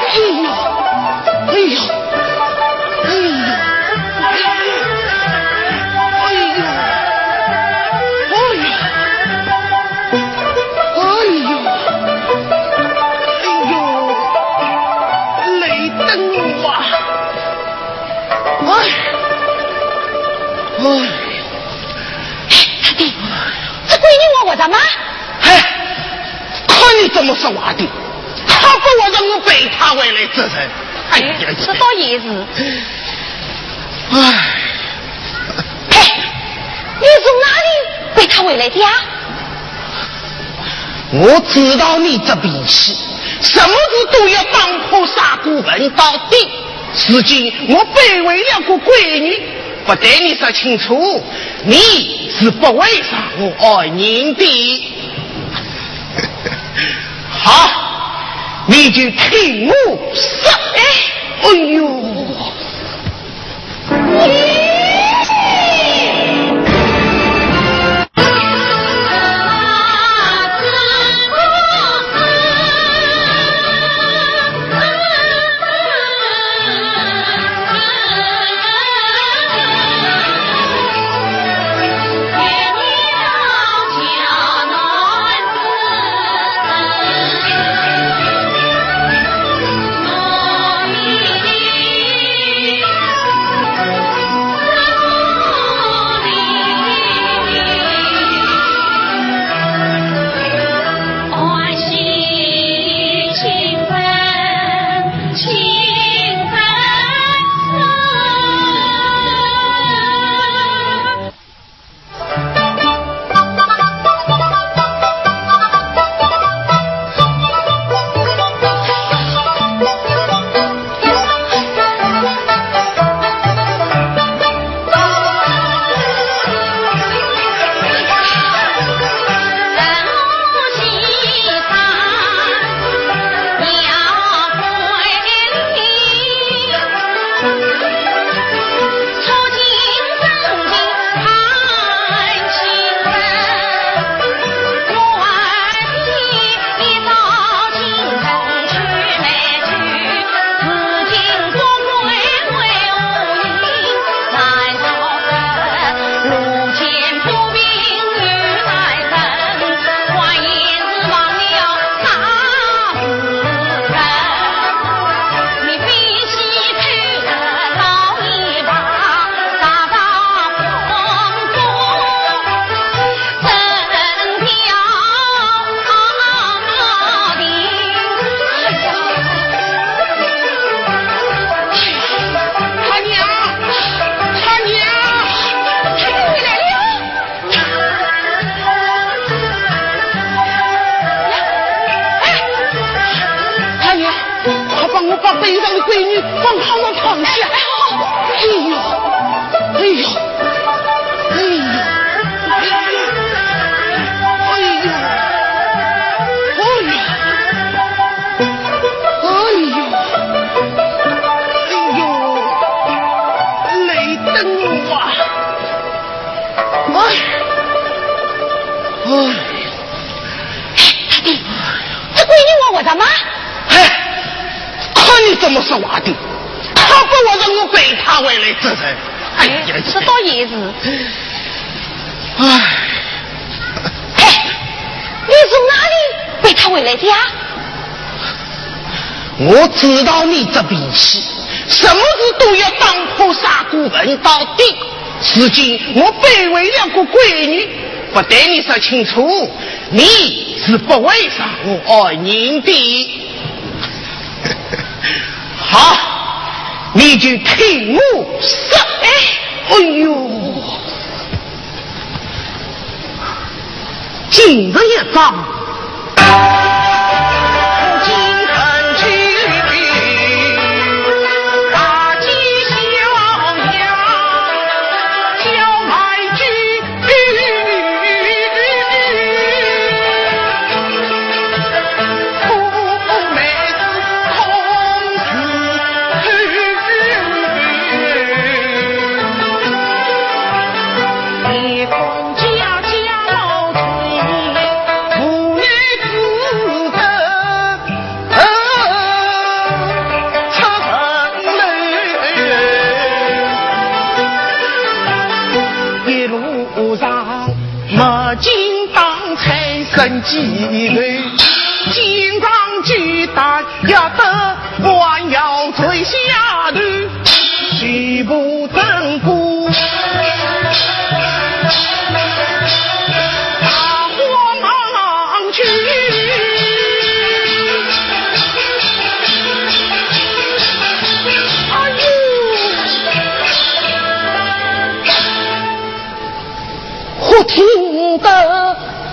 哎呦，哎呦，哎呦，哎呦，哎呦，哎呦，哎呦，累得我啊！哎，哎。 哎，大爹，这闺女我活着吗？哎，看你怎么说话的，她不活着，我背她回来做甚？哎呀，这倒也是。哎。哎，你从哪里背她回来的呀？我知道你这脾气，什么事都要打破砂锅问到底。如今我背回了个闺女， 不对你说清楚，你是不会让我爱人的。好，你就听我说。哎，哎呦！他娘，他娘，他又回来了。哎，他娘，快帮我把背上的闺女放好了床下。哎，好，好。哎呦，哎呦。 哎呦，哎呦，哎呦，哎呦，哎呦，累得我啊！哎，哎。哎，大爹，这闺女我活着吗？哎，看你怎么说话的，她不活着，我背她回来做甚？哎呀，这倒也是。 唉。哎，你从哪里背她回来的呀？我知道你这脾气，什么事都要打破砂锅问到底。如今我背回了个闺女，不对你说清楚，你是不会让我爱人的。好，你就听我说。哎，哎呦！ 今日一桩。鸡头，金刚鸡蛋，要得还要垂下头，喜不争功，大荒去。哎呦！ 忽听得，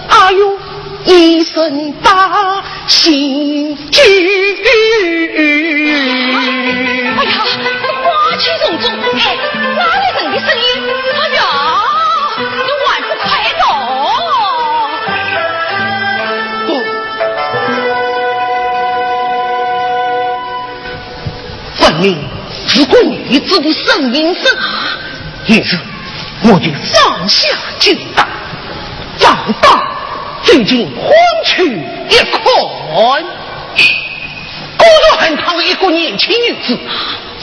哎呦，一声大喜。哎呀，这花旗丛中，哎，哪来人的声音？哎呀，你还不快走？不，分明是鬼子的声音声啊！于是 我就放下军刀，要到走进荒区一看，果然看到一个年轻女子，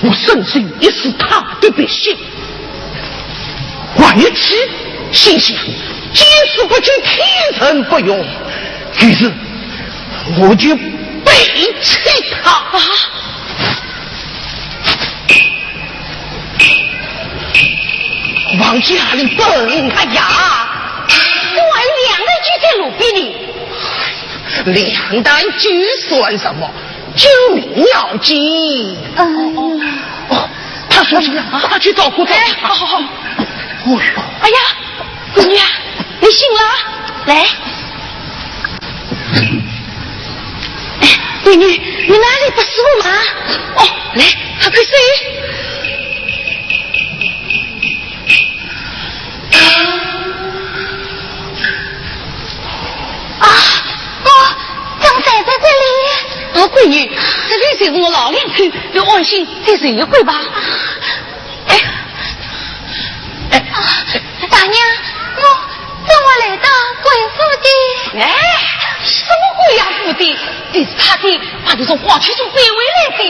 我深深一试她的鼻息。我一气，心想，见树不惊，听人不语，于是我就背刺她。啊！ 往家里奔。哎呀，怎么还有两人就在路边呢？两担酒算什么？救命要紧。哎呀。哦，他说什么？快去找姑丈。哎，好，好，好。哦哟。哎呀， 闺女啊，你醒了？来。哎，闺女，你哪里不舒服吗？哦，来，快快睡。啊，我怎么在这里？哦，闺女，这里就是我老两口，你安心再睡一会吧。 哎，哎，啊，大娘，我怎么来到贵府的？哎，什么贵呀贵的？这是他爹把你从花旗中背回来的。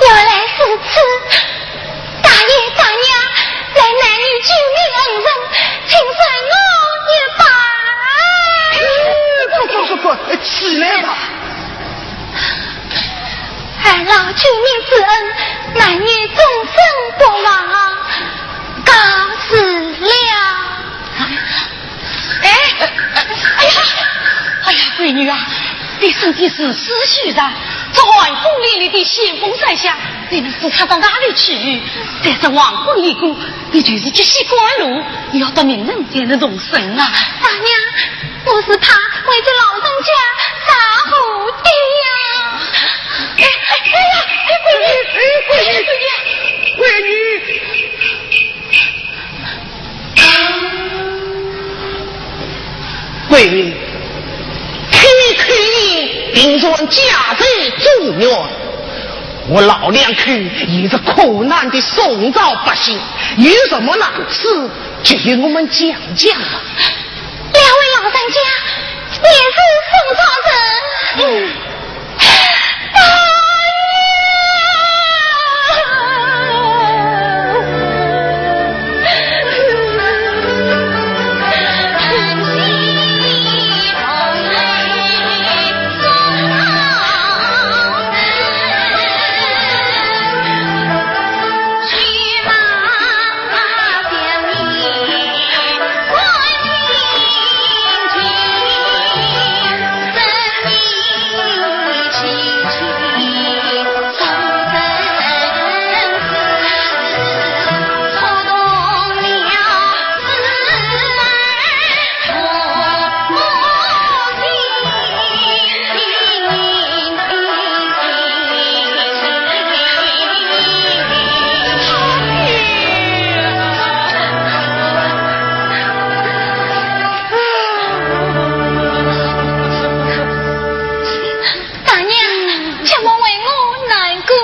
原来如此，大爷大娘，来难你救命恩人，请受我一拜。哎，不不不不，起来吧。 二老救命之恩，难以终身不忘啊，告辞了。哎，哎呀，哎呀，闺女啊，你身体是虚的，这寒风凛凛的险峰山下，你能支撑到哪里去？再说黄昏已过，你就是急需赶路，要到明晨才能动身啊。大娘， 我是怕为这老人家着火的呀。哎，哎，哎呀，哎，闺女，哎，闺女，闺女，闺女。闺女，听口音，定然家财中原。我老两口也是苦难的宋朝百姓，有什么难处，就与我们讲讲吧。 两位老人家，你是宋朝人？嗯。大娘，切莫为我难过。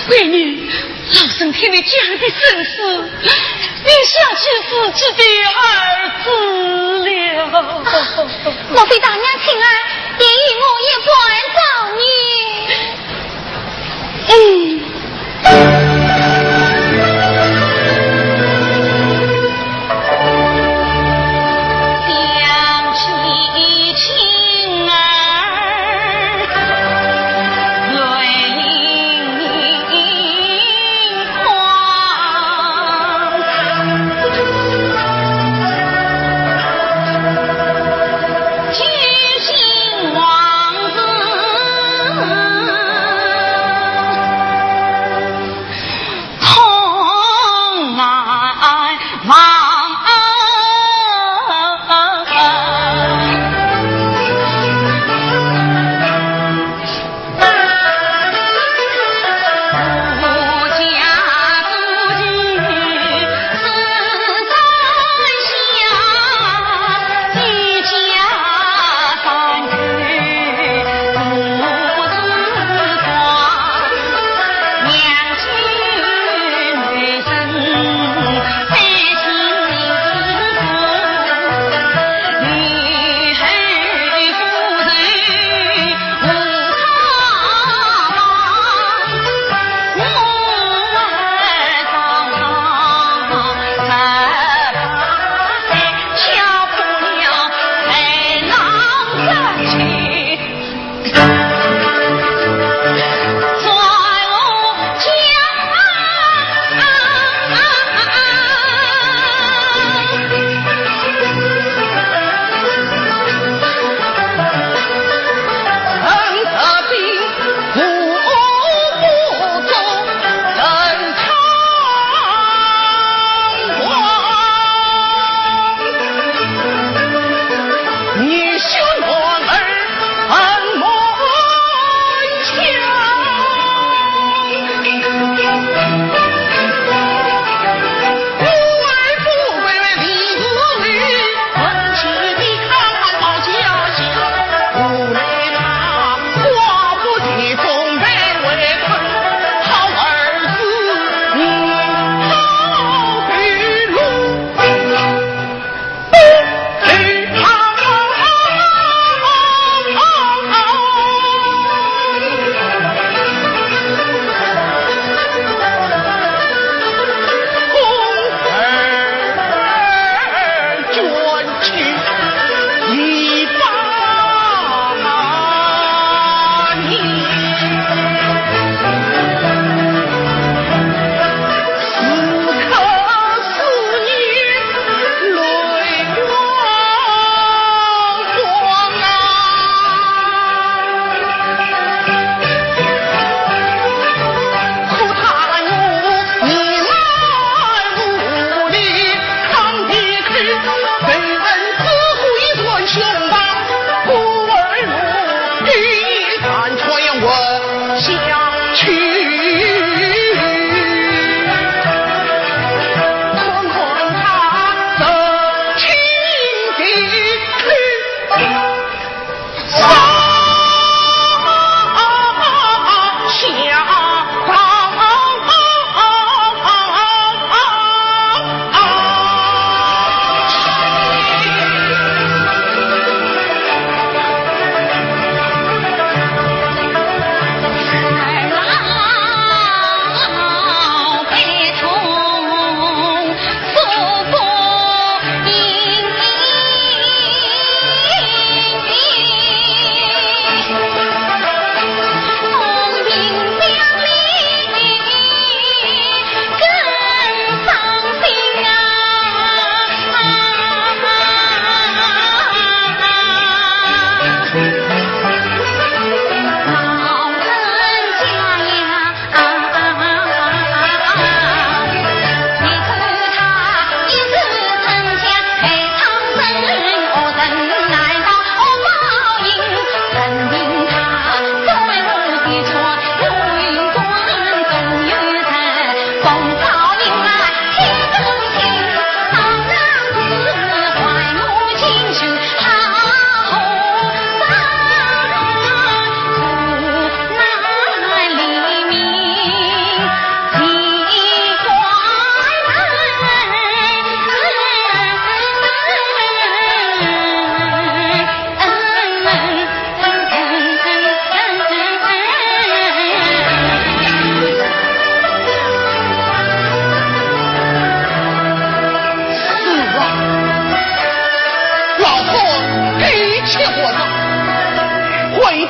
闺女，老身听你讲的真是，你想起自己的儿子了。莫非大娘亲爱，也与我一般造孽？嗯。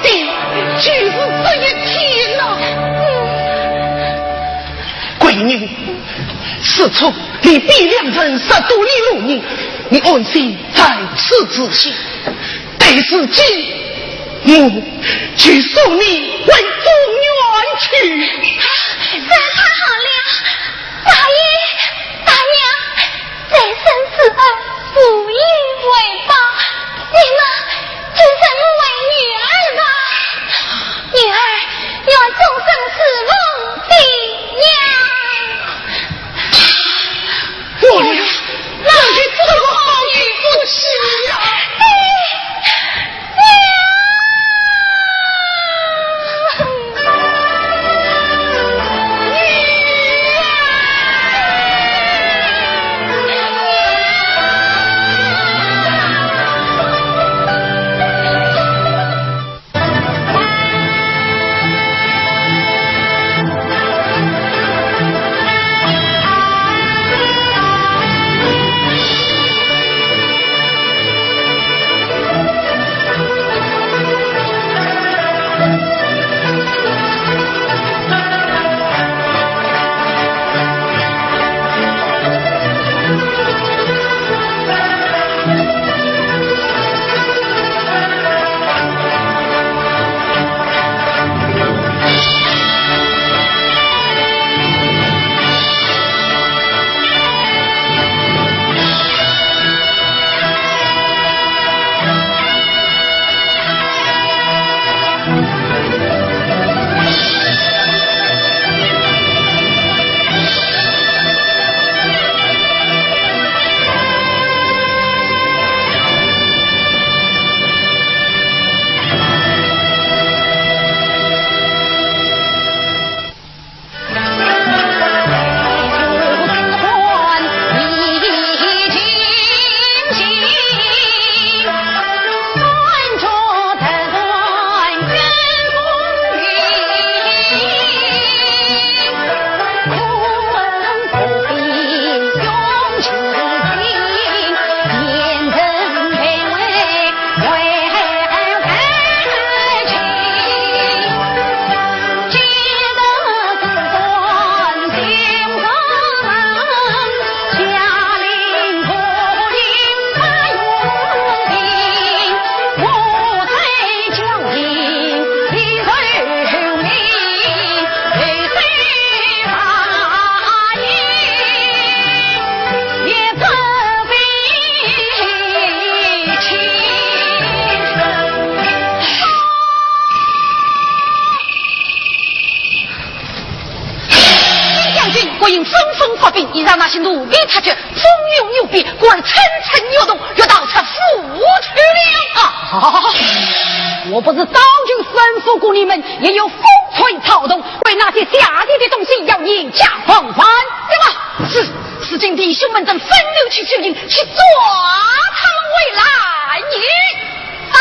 的，就是这一天呐。闺女，事出你比两人杀多了路人，你安心在此住下。待时间，我就送你回中原去。这太好了，大爷，大娘， 再生慈恩，无以为报，你们就认我为女儿吧。女儿愿终身侍奉爹娘。我呀，那是怎么好意思呀？ 将军，国营纷纷发兵，以上那些奴婢太监，忠勇有别，故而层层虐动，欲逃出府去了啊！啊，我不是早就吩咐过你们，也有风吹草动，为那些下贱的东西要严加防范，对吧？是，如今弟兄们正分头去救营，去抓他们为难。 啊！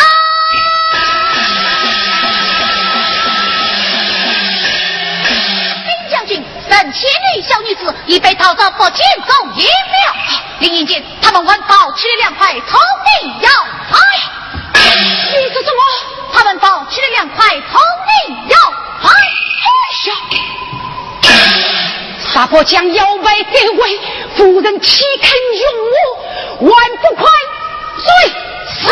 禀将军，人前的小女子已被盗贼捉进中营了。令人见他们还抱起了两块铜钿要还。你说什么？他们抱起了两块铜钿要还。哎呀！ 杀破将要害得为夫人岂肯容我，还不快追死！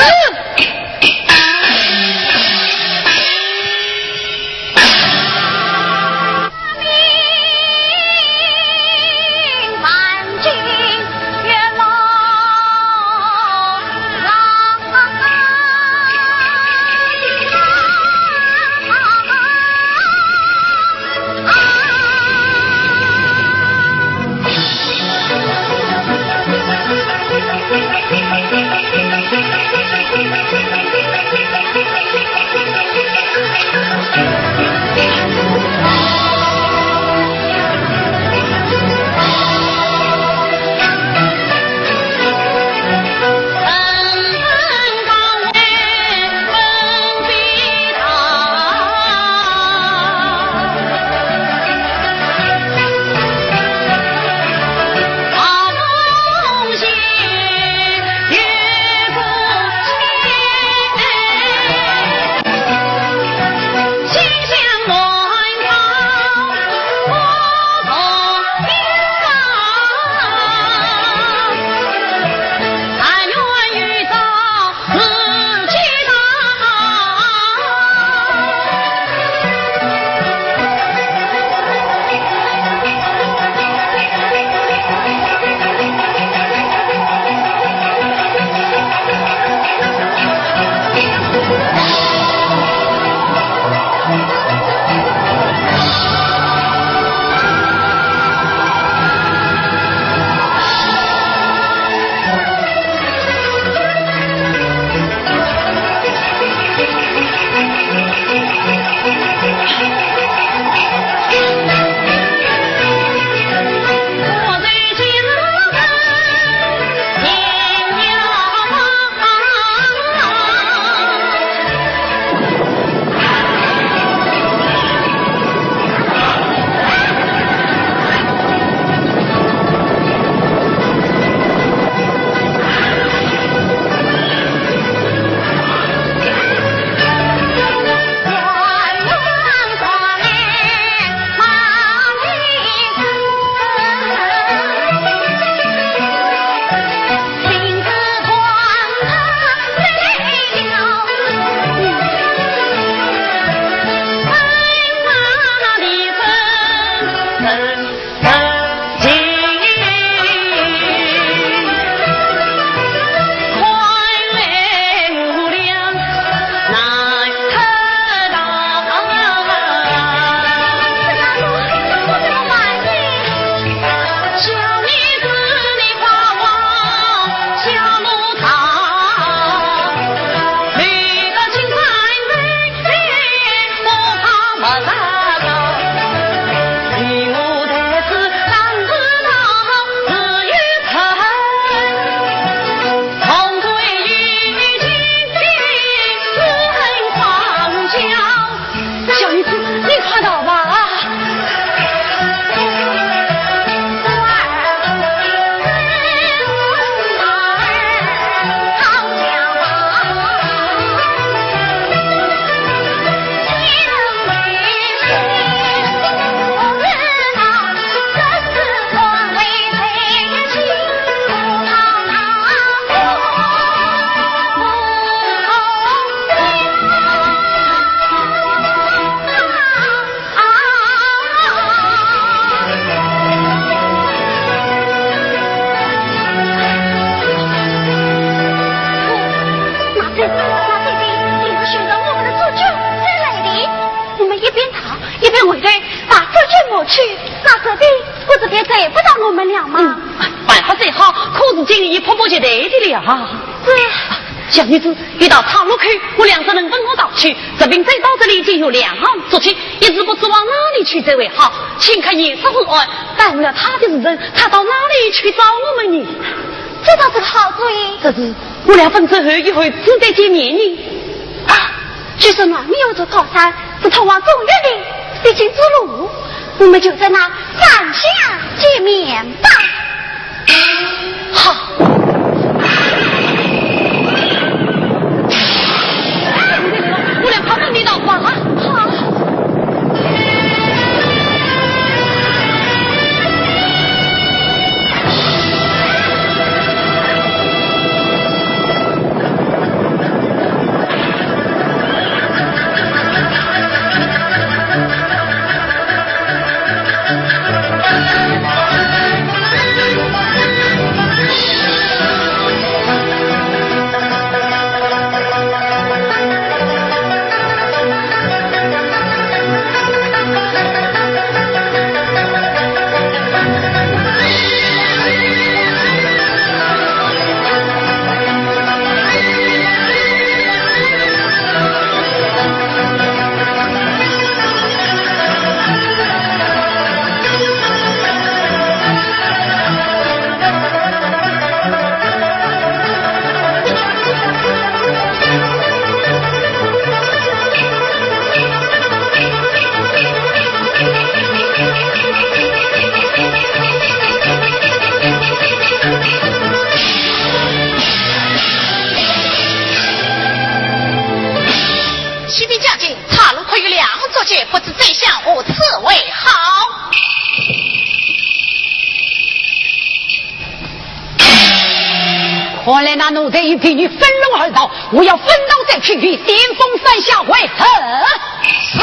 这里不是该找不到我们俩吗？嗯，办法再好，可是金银已迫不及待的了。这……小女子，你到岔路口，我两只能分我逃去，这兵再到这里，就有两岸阻截，一时不知往哪里去才为好。请看严叔和安，耽误了他的时辰，他到哪里去找我们呢？这倒是个好主意。可是我俩分手后，以后怎再见面呢？啊，据说南面有座高山，是通往中原的必经之路，我们就在那山下见面吧。好。我俩快奔地道吧。好。启禀将军，岔路口有两岸阻截，不知宰相何处为好？看来那奴才与婢女分路而逃，我要分道再去，与先锋山下会合。是。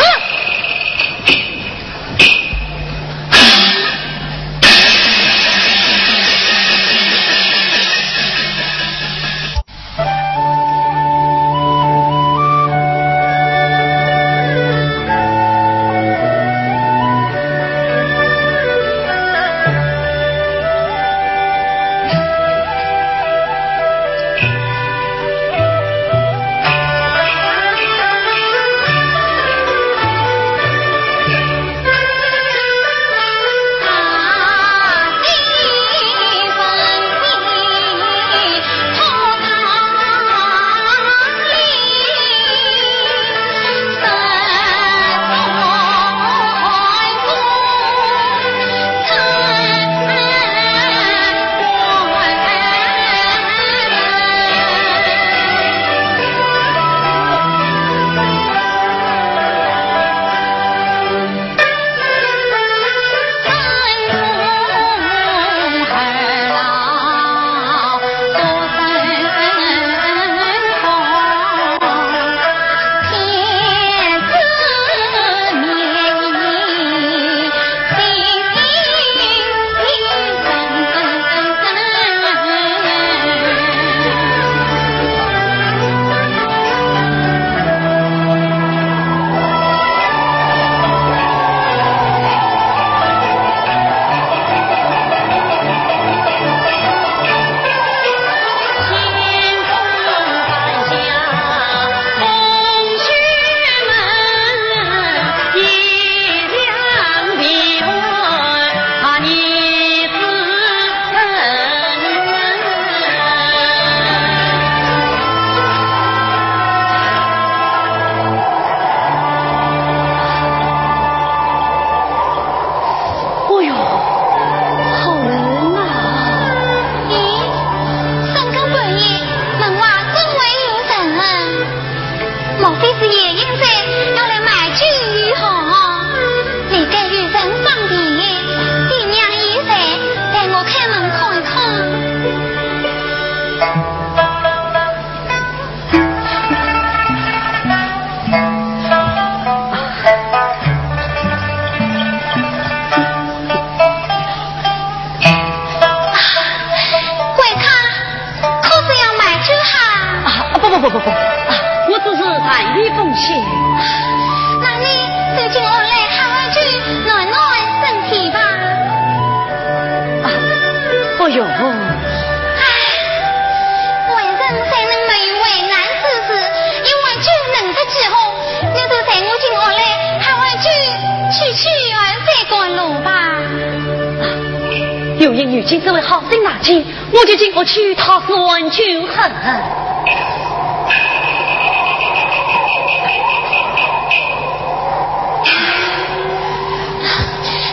如今这位好心大姐，我就进屋去讨算旧恨。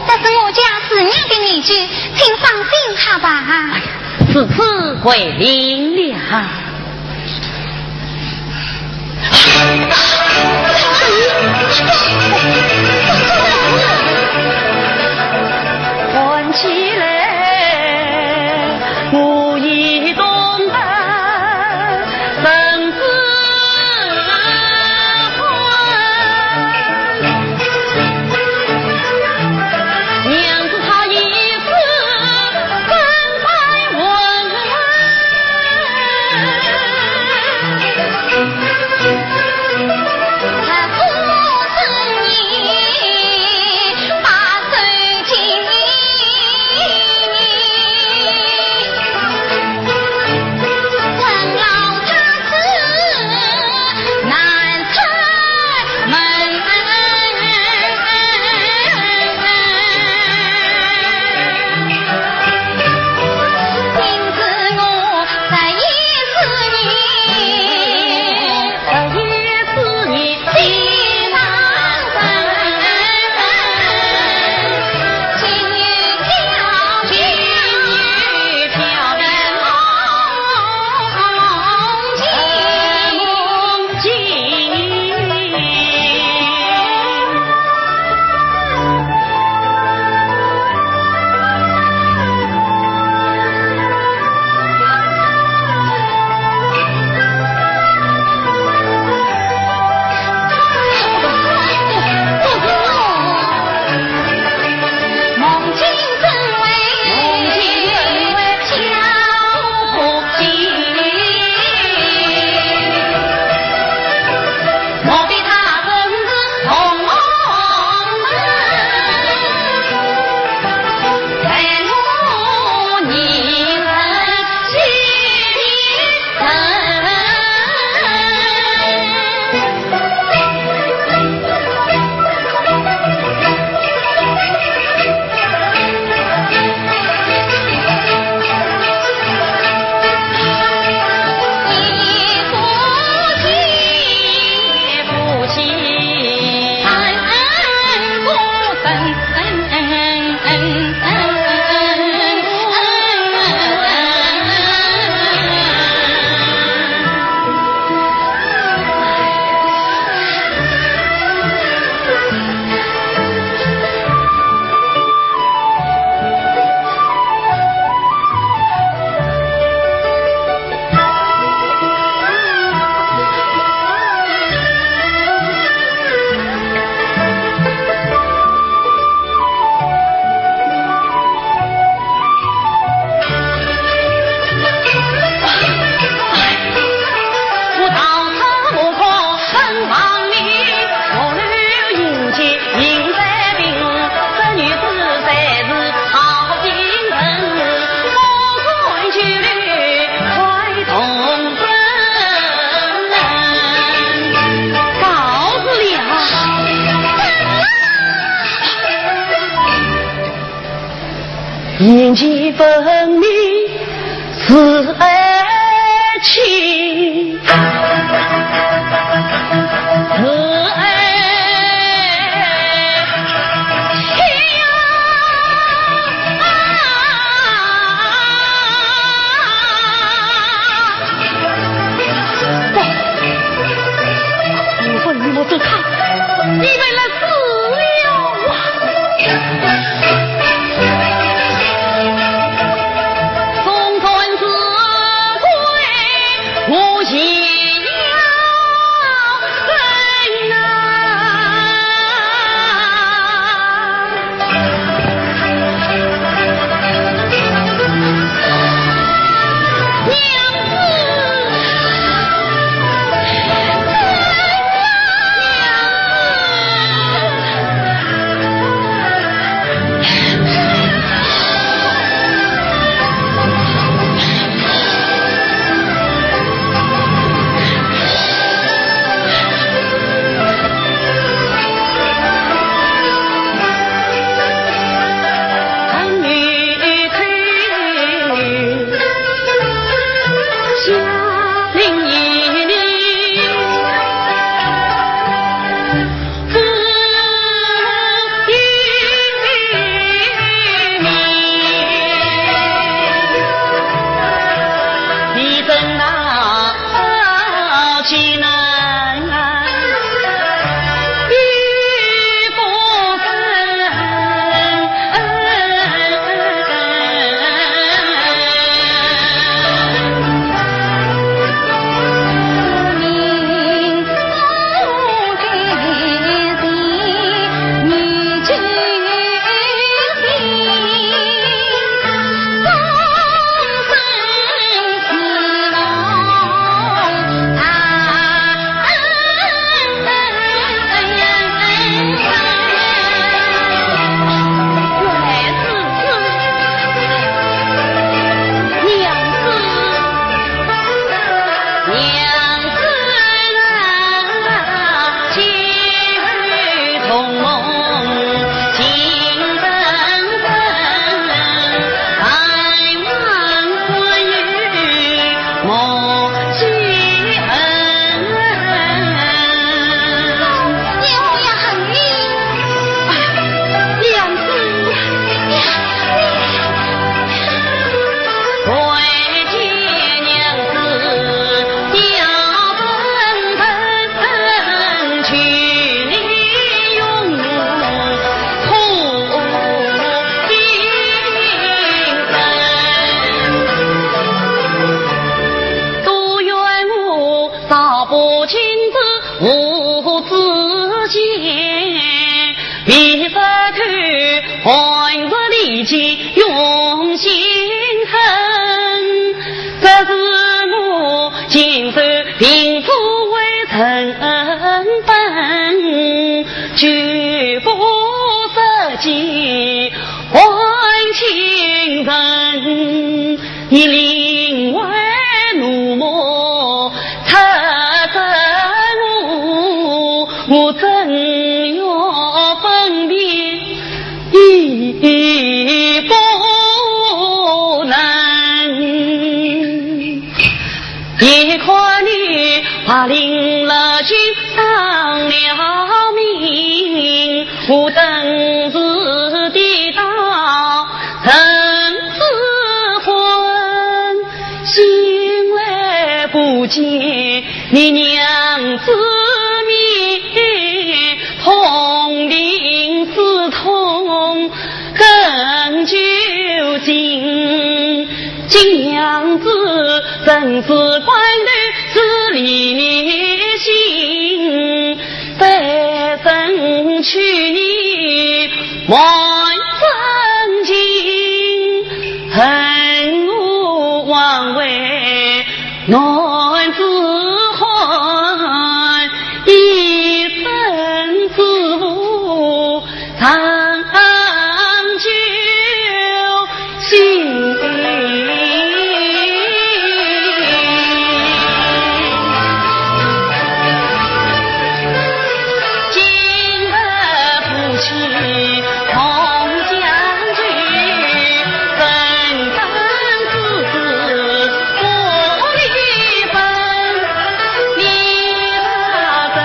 这是我家思念的女婿，请放心好吧。哎呀，此事回禀了。眼前分明是爱情，是爱情呀！不，你说你我做他，你们来死了啊！为杀头寒日里间用心狠，这是我今生定不为人分，绝不舍己换情人。你另为奴仆 他责我，我怎样分辨已不能。一看你白绫罗裙上了命，我登时跌倒 人之魂，醒来不见你娘子面，痛定之痛更究竟。今娘子身死关头是离心， 再生去年满真情，恨我枉为男子汉，一生之福长久 心。今日夫妻同享聚，分担世事不离分。你若真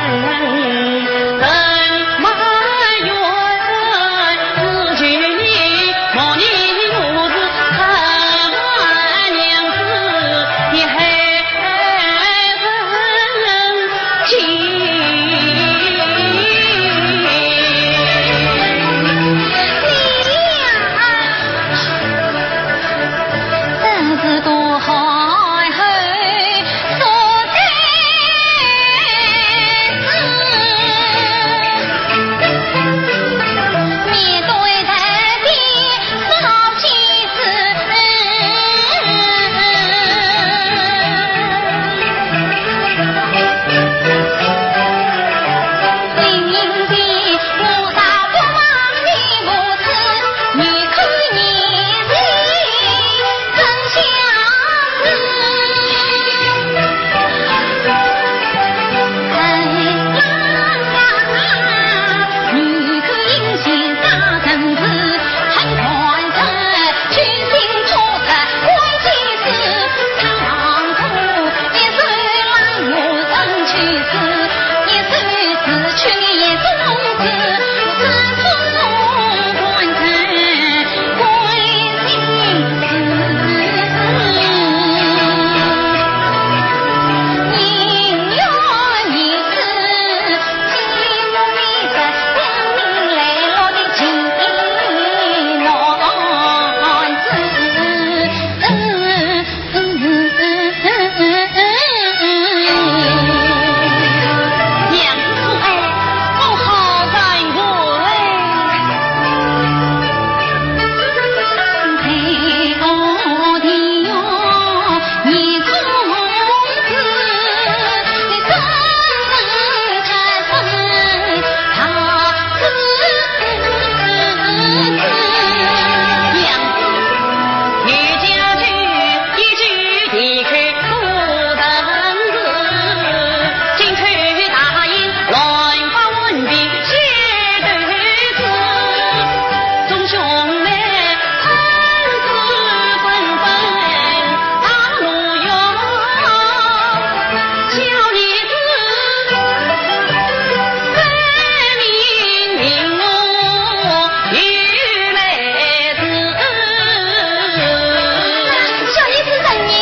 小女子认命。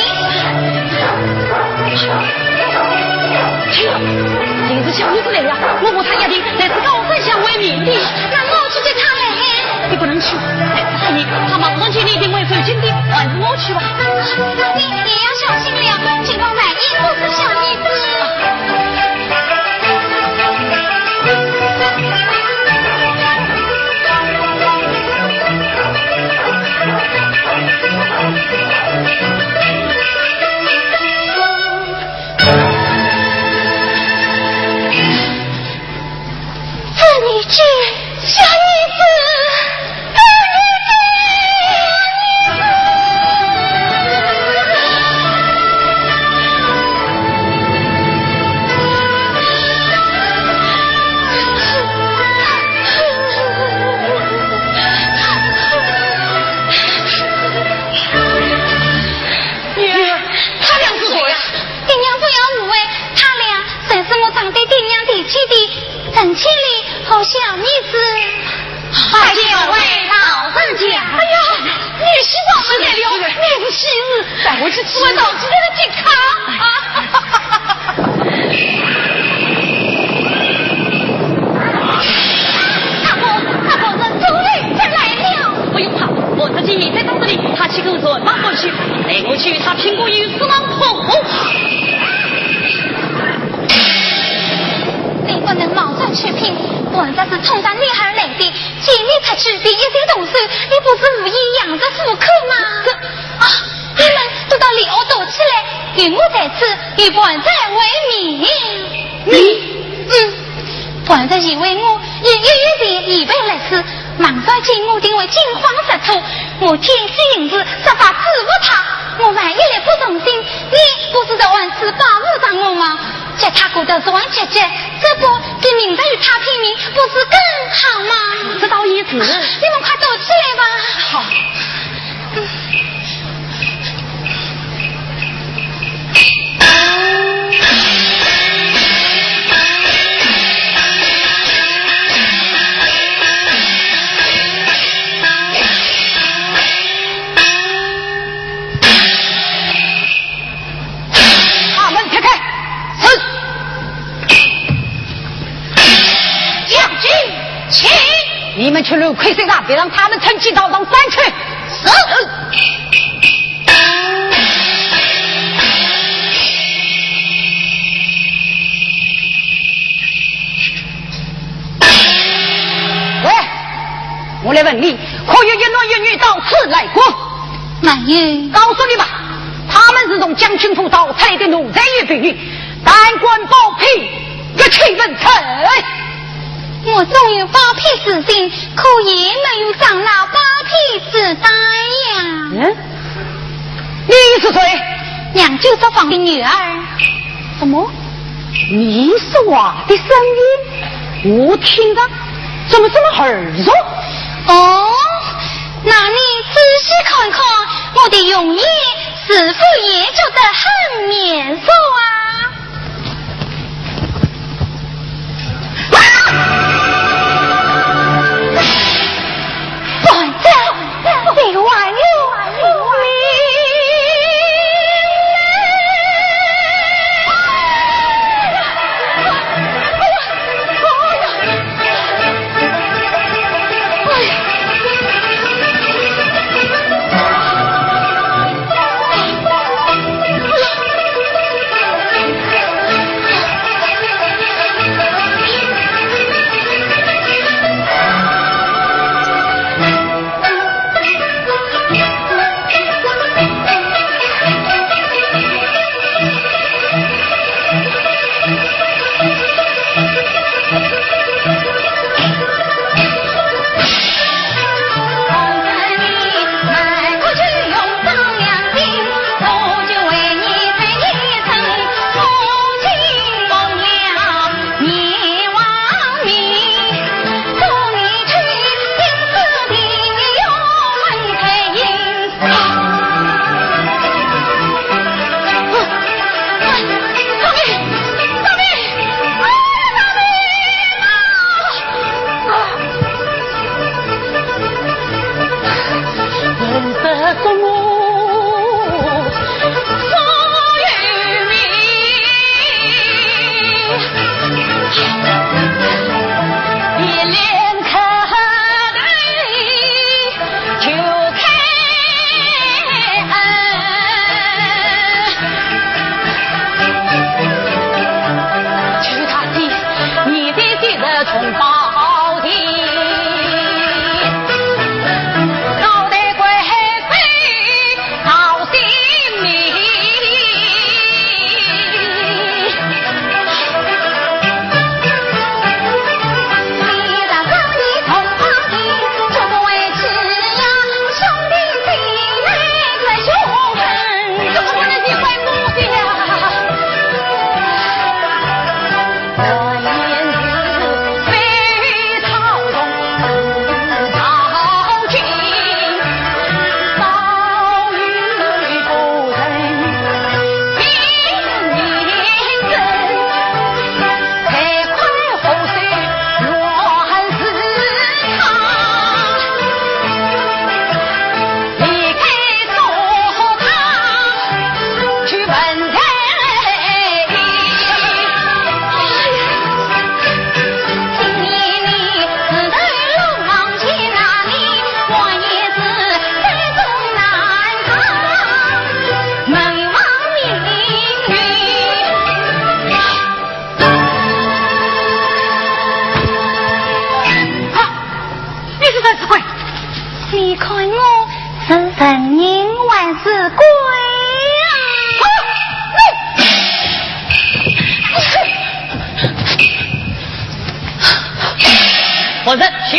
去了，临时小女子来了，我怕她一定来自高山下为民的。那我去接她来。你不能去，来自海宁，她马上见你一定会受惊的，还是我去吧。你也要小心了，尽管万一不是小女子。小女子拜见位老人家。哎呀，你喜上门来了，你是喜事，带我去吃。我到此来去看啊。大哥，大哥，这周瑜再来了。不用怕，我自己在当这里，他岂肯软弱不屈？待我去与他拼个鱼死亡活活。 你不能贸然出兵，盘缠是冲着你而来的，见你出去便一起动手，你不是无意扬着虎口吗？这，啊，你们都到里屋躲起来，有我在此，与盘缠为媒。你，嗯，盘缠以为我也有意前预备了事， 忙着见我定会惊慌失措，我天使行事，设法制服他。我万一力不从心，你不是在暗自保护着我吗？叫他感到受人拒绝，这不，就明着与他拼命，不是更好吗？这倒也是。你们快躲起来吧。好。 把门踢开！是。将军，请。你们去乱砍树上，别让他们趁机逃到山去。是。喂，我来问你，可有一男一女到此来过？没有。告诉你吧， 他们是从将军府逃出来的奴才与婢女，胆敢包庇，一起问斩。我纵有包庇之心，可也没有长老包庇之胆呀。嗯？你是谁？娘舅作坊的女儿。什么？你说话的声音，我听着怎么这么耳熟？哦，那你仔细看看，我的容颜 是否也觉得很面熟啊？啊！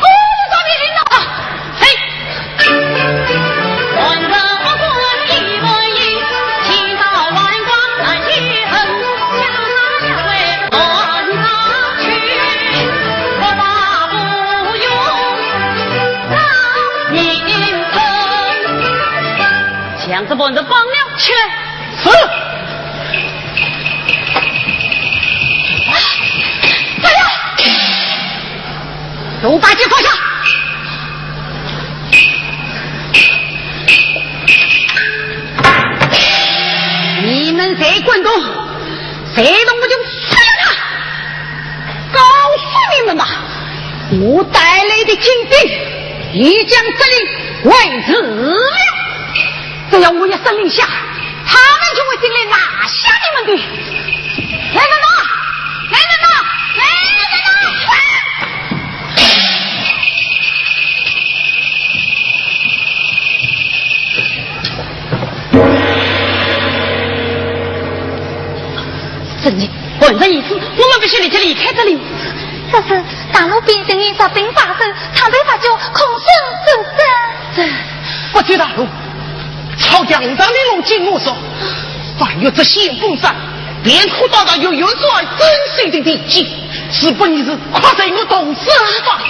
我是上面领导啊！嘿！ 将这帮人绑了起来。是。哎呀！龙大姐坐下。你们谁敢动？谁动我就杀了他！告诉你们吧，我带来的金兵已将这里围住了。 只要我一声令下，他们就会进来拿下你们的。来人呐！来人呐！来人呐！啊！真的，换成以前，我们必须立即离开这里。可是大路边人已发兵把守，长途跋涉，恐生受伤。这 不去大路，草原上的路径我熟，翻越这险峰山，便可到达有远山珍水的地界，只不过是快在我动身吧。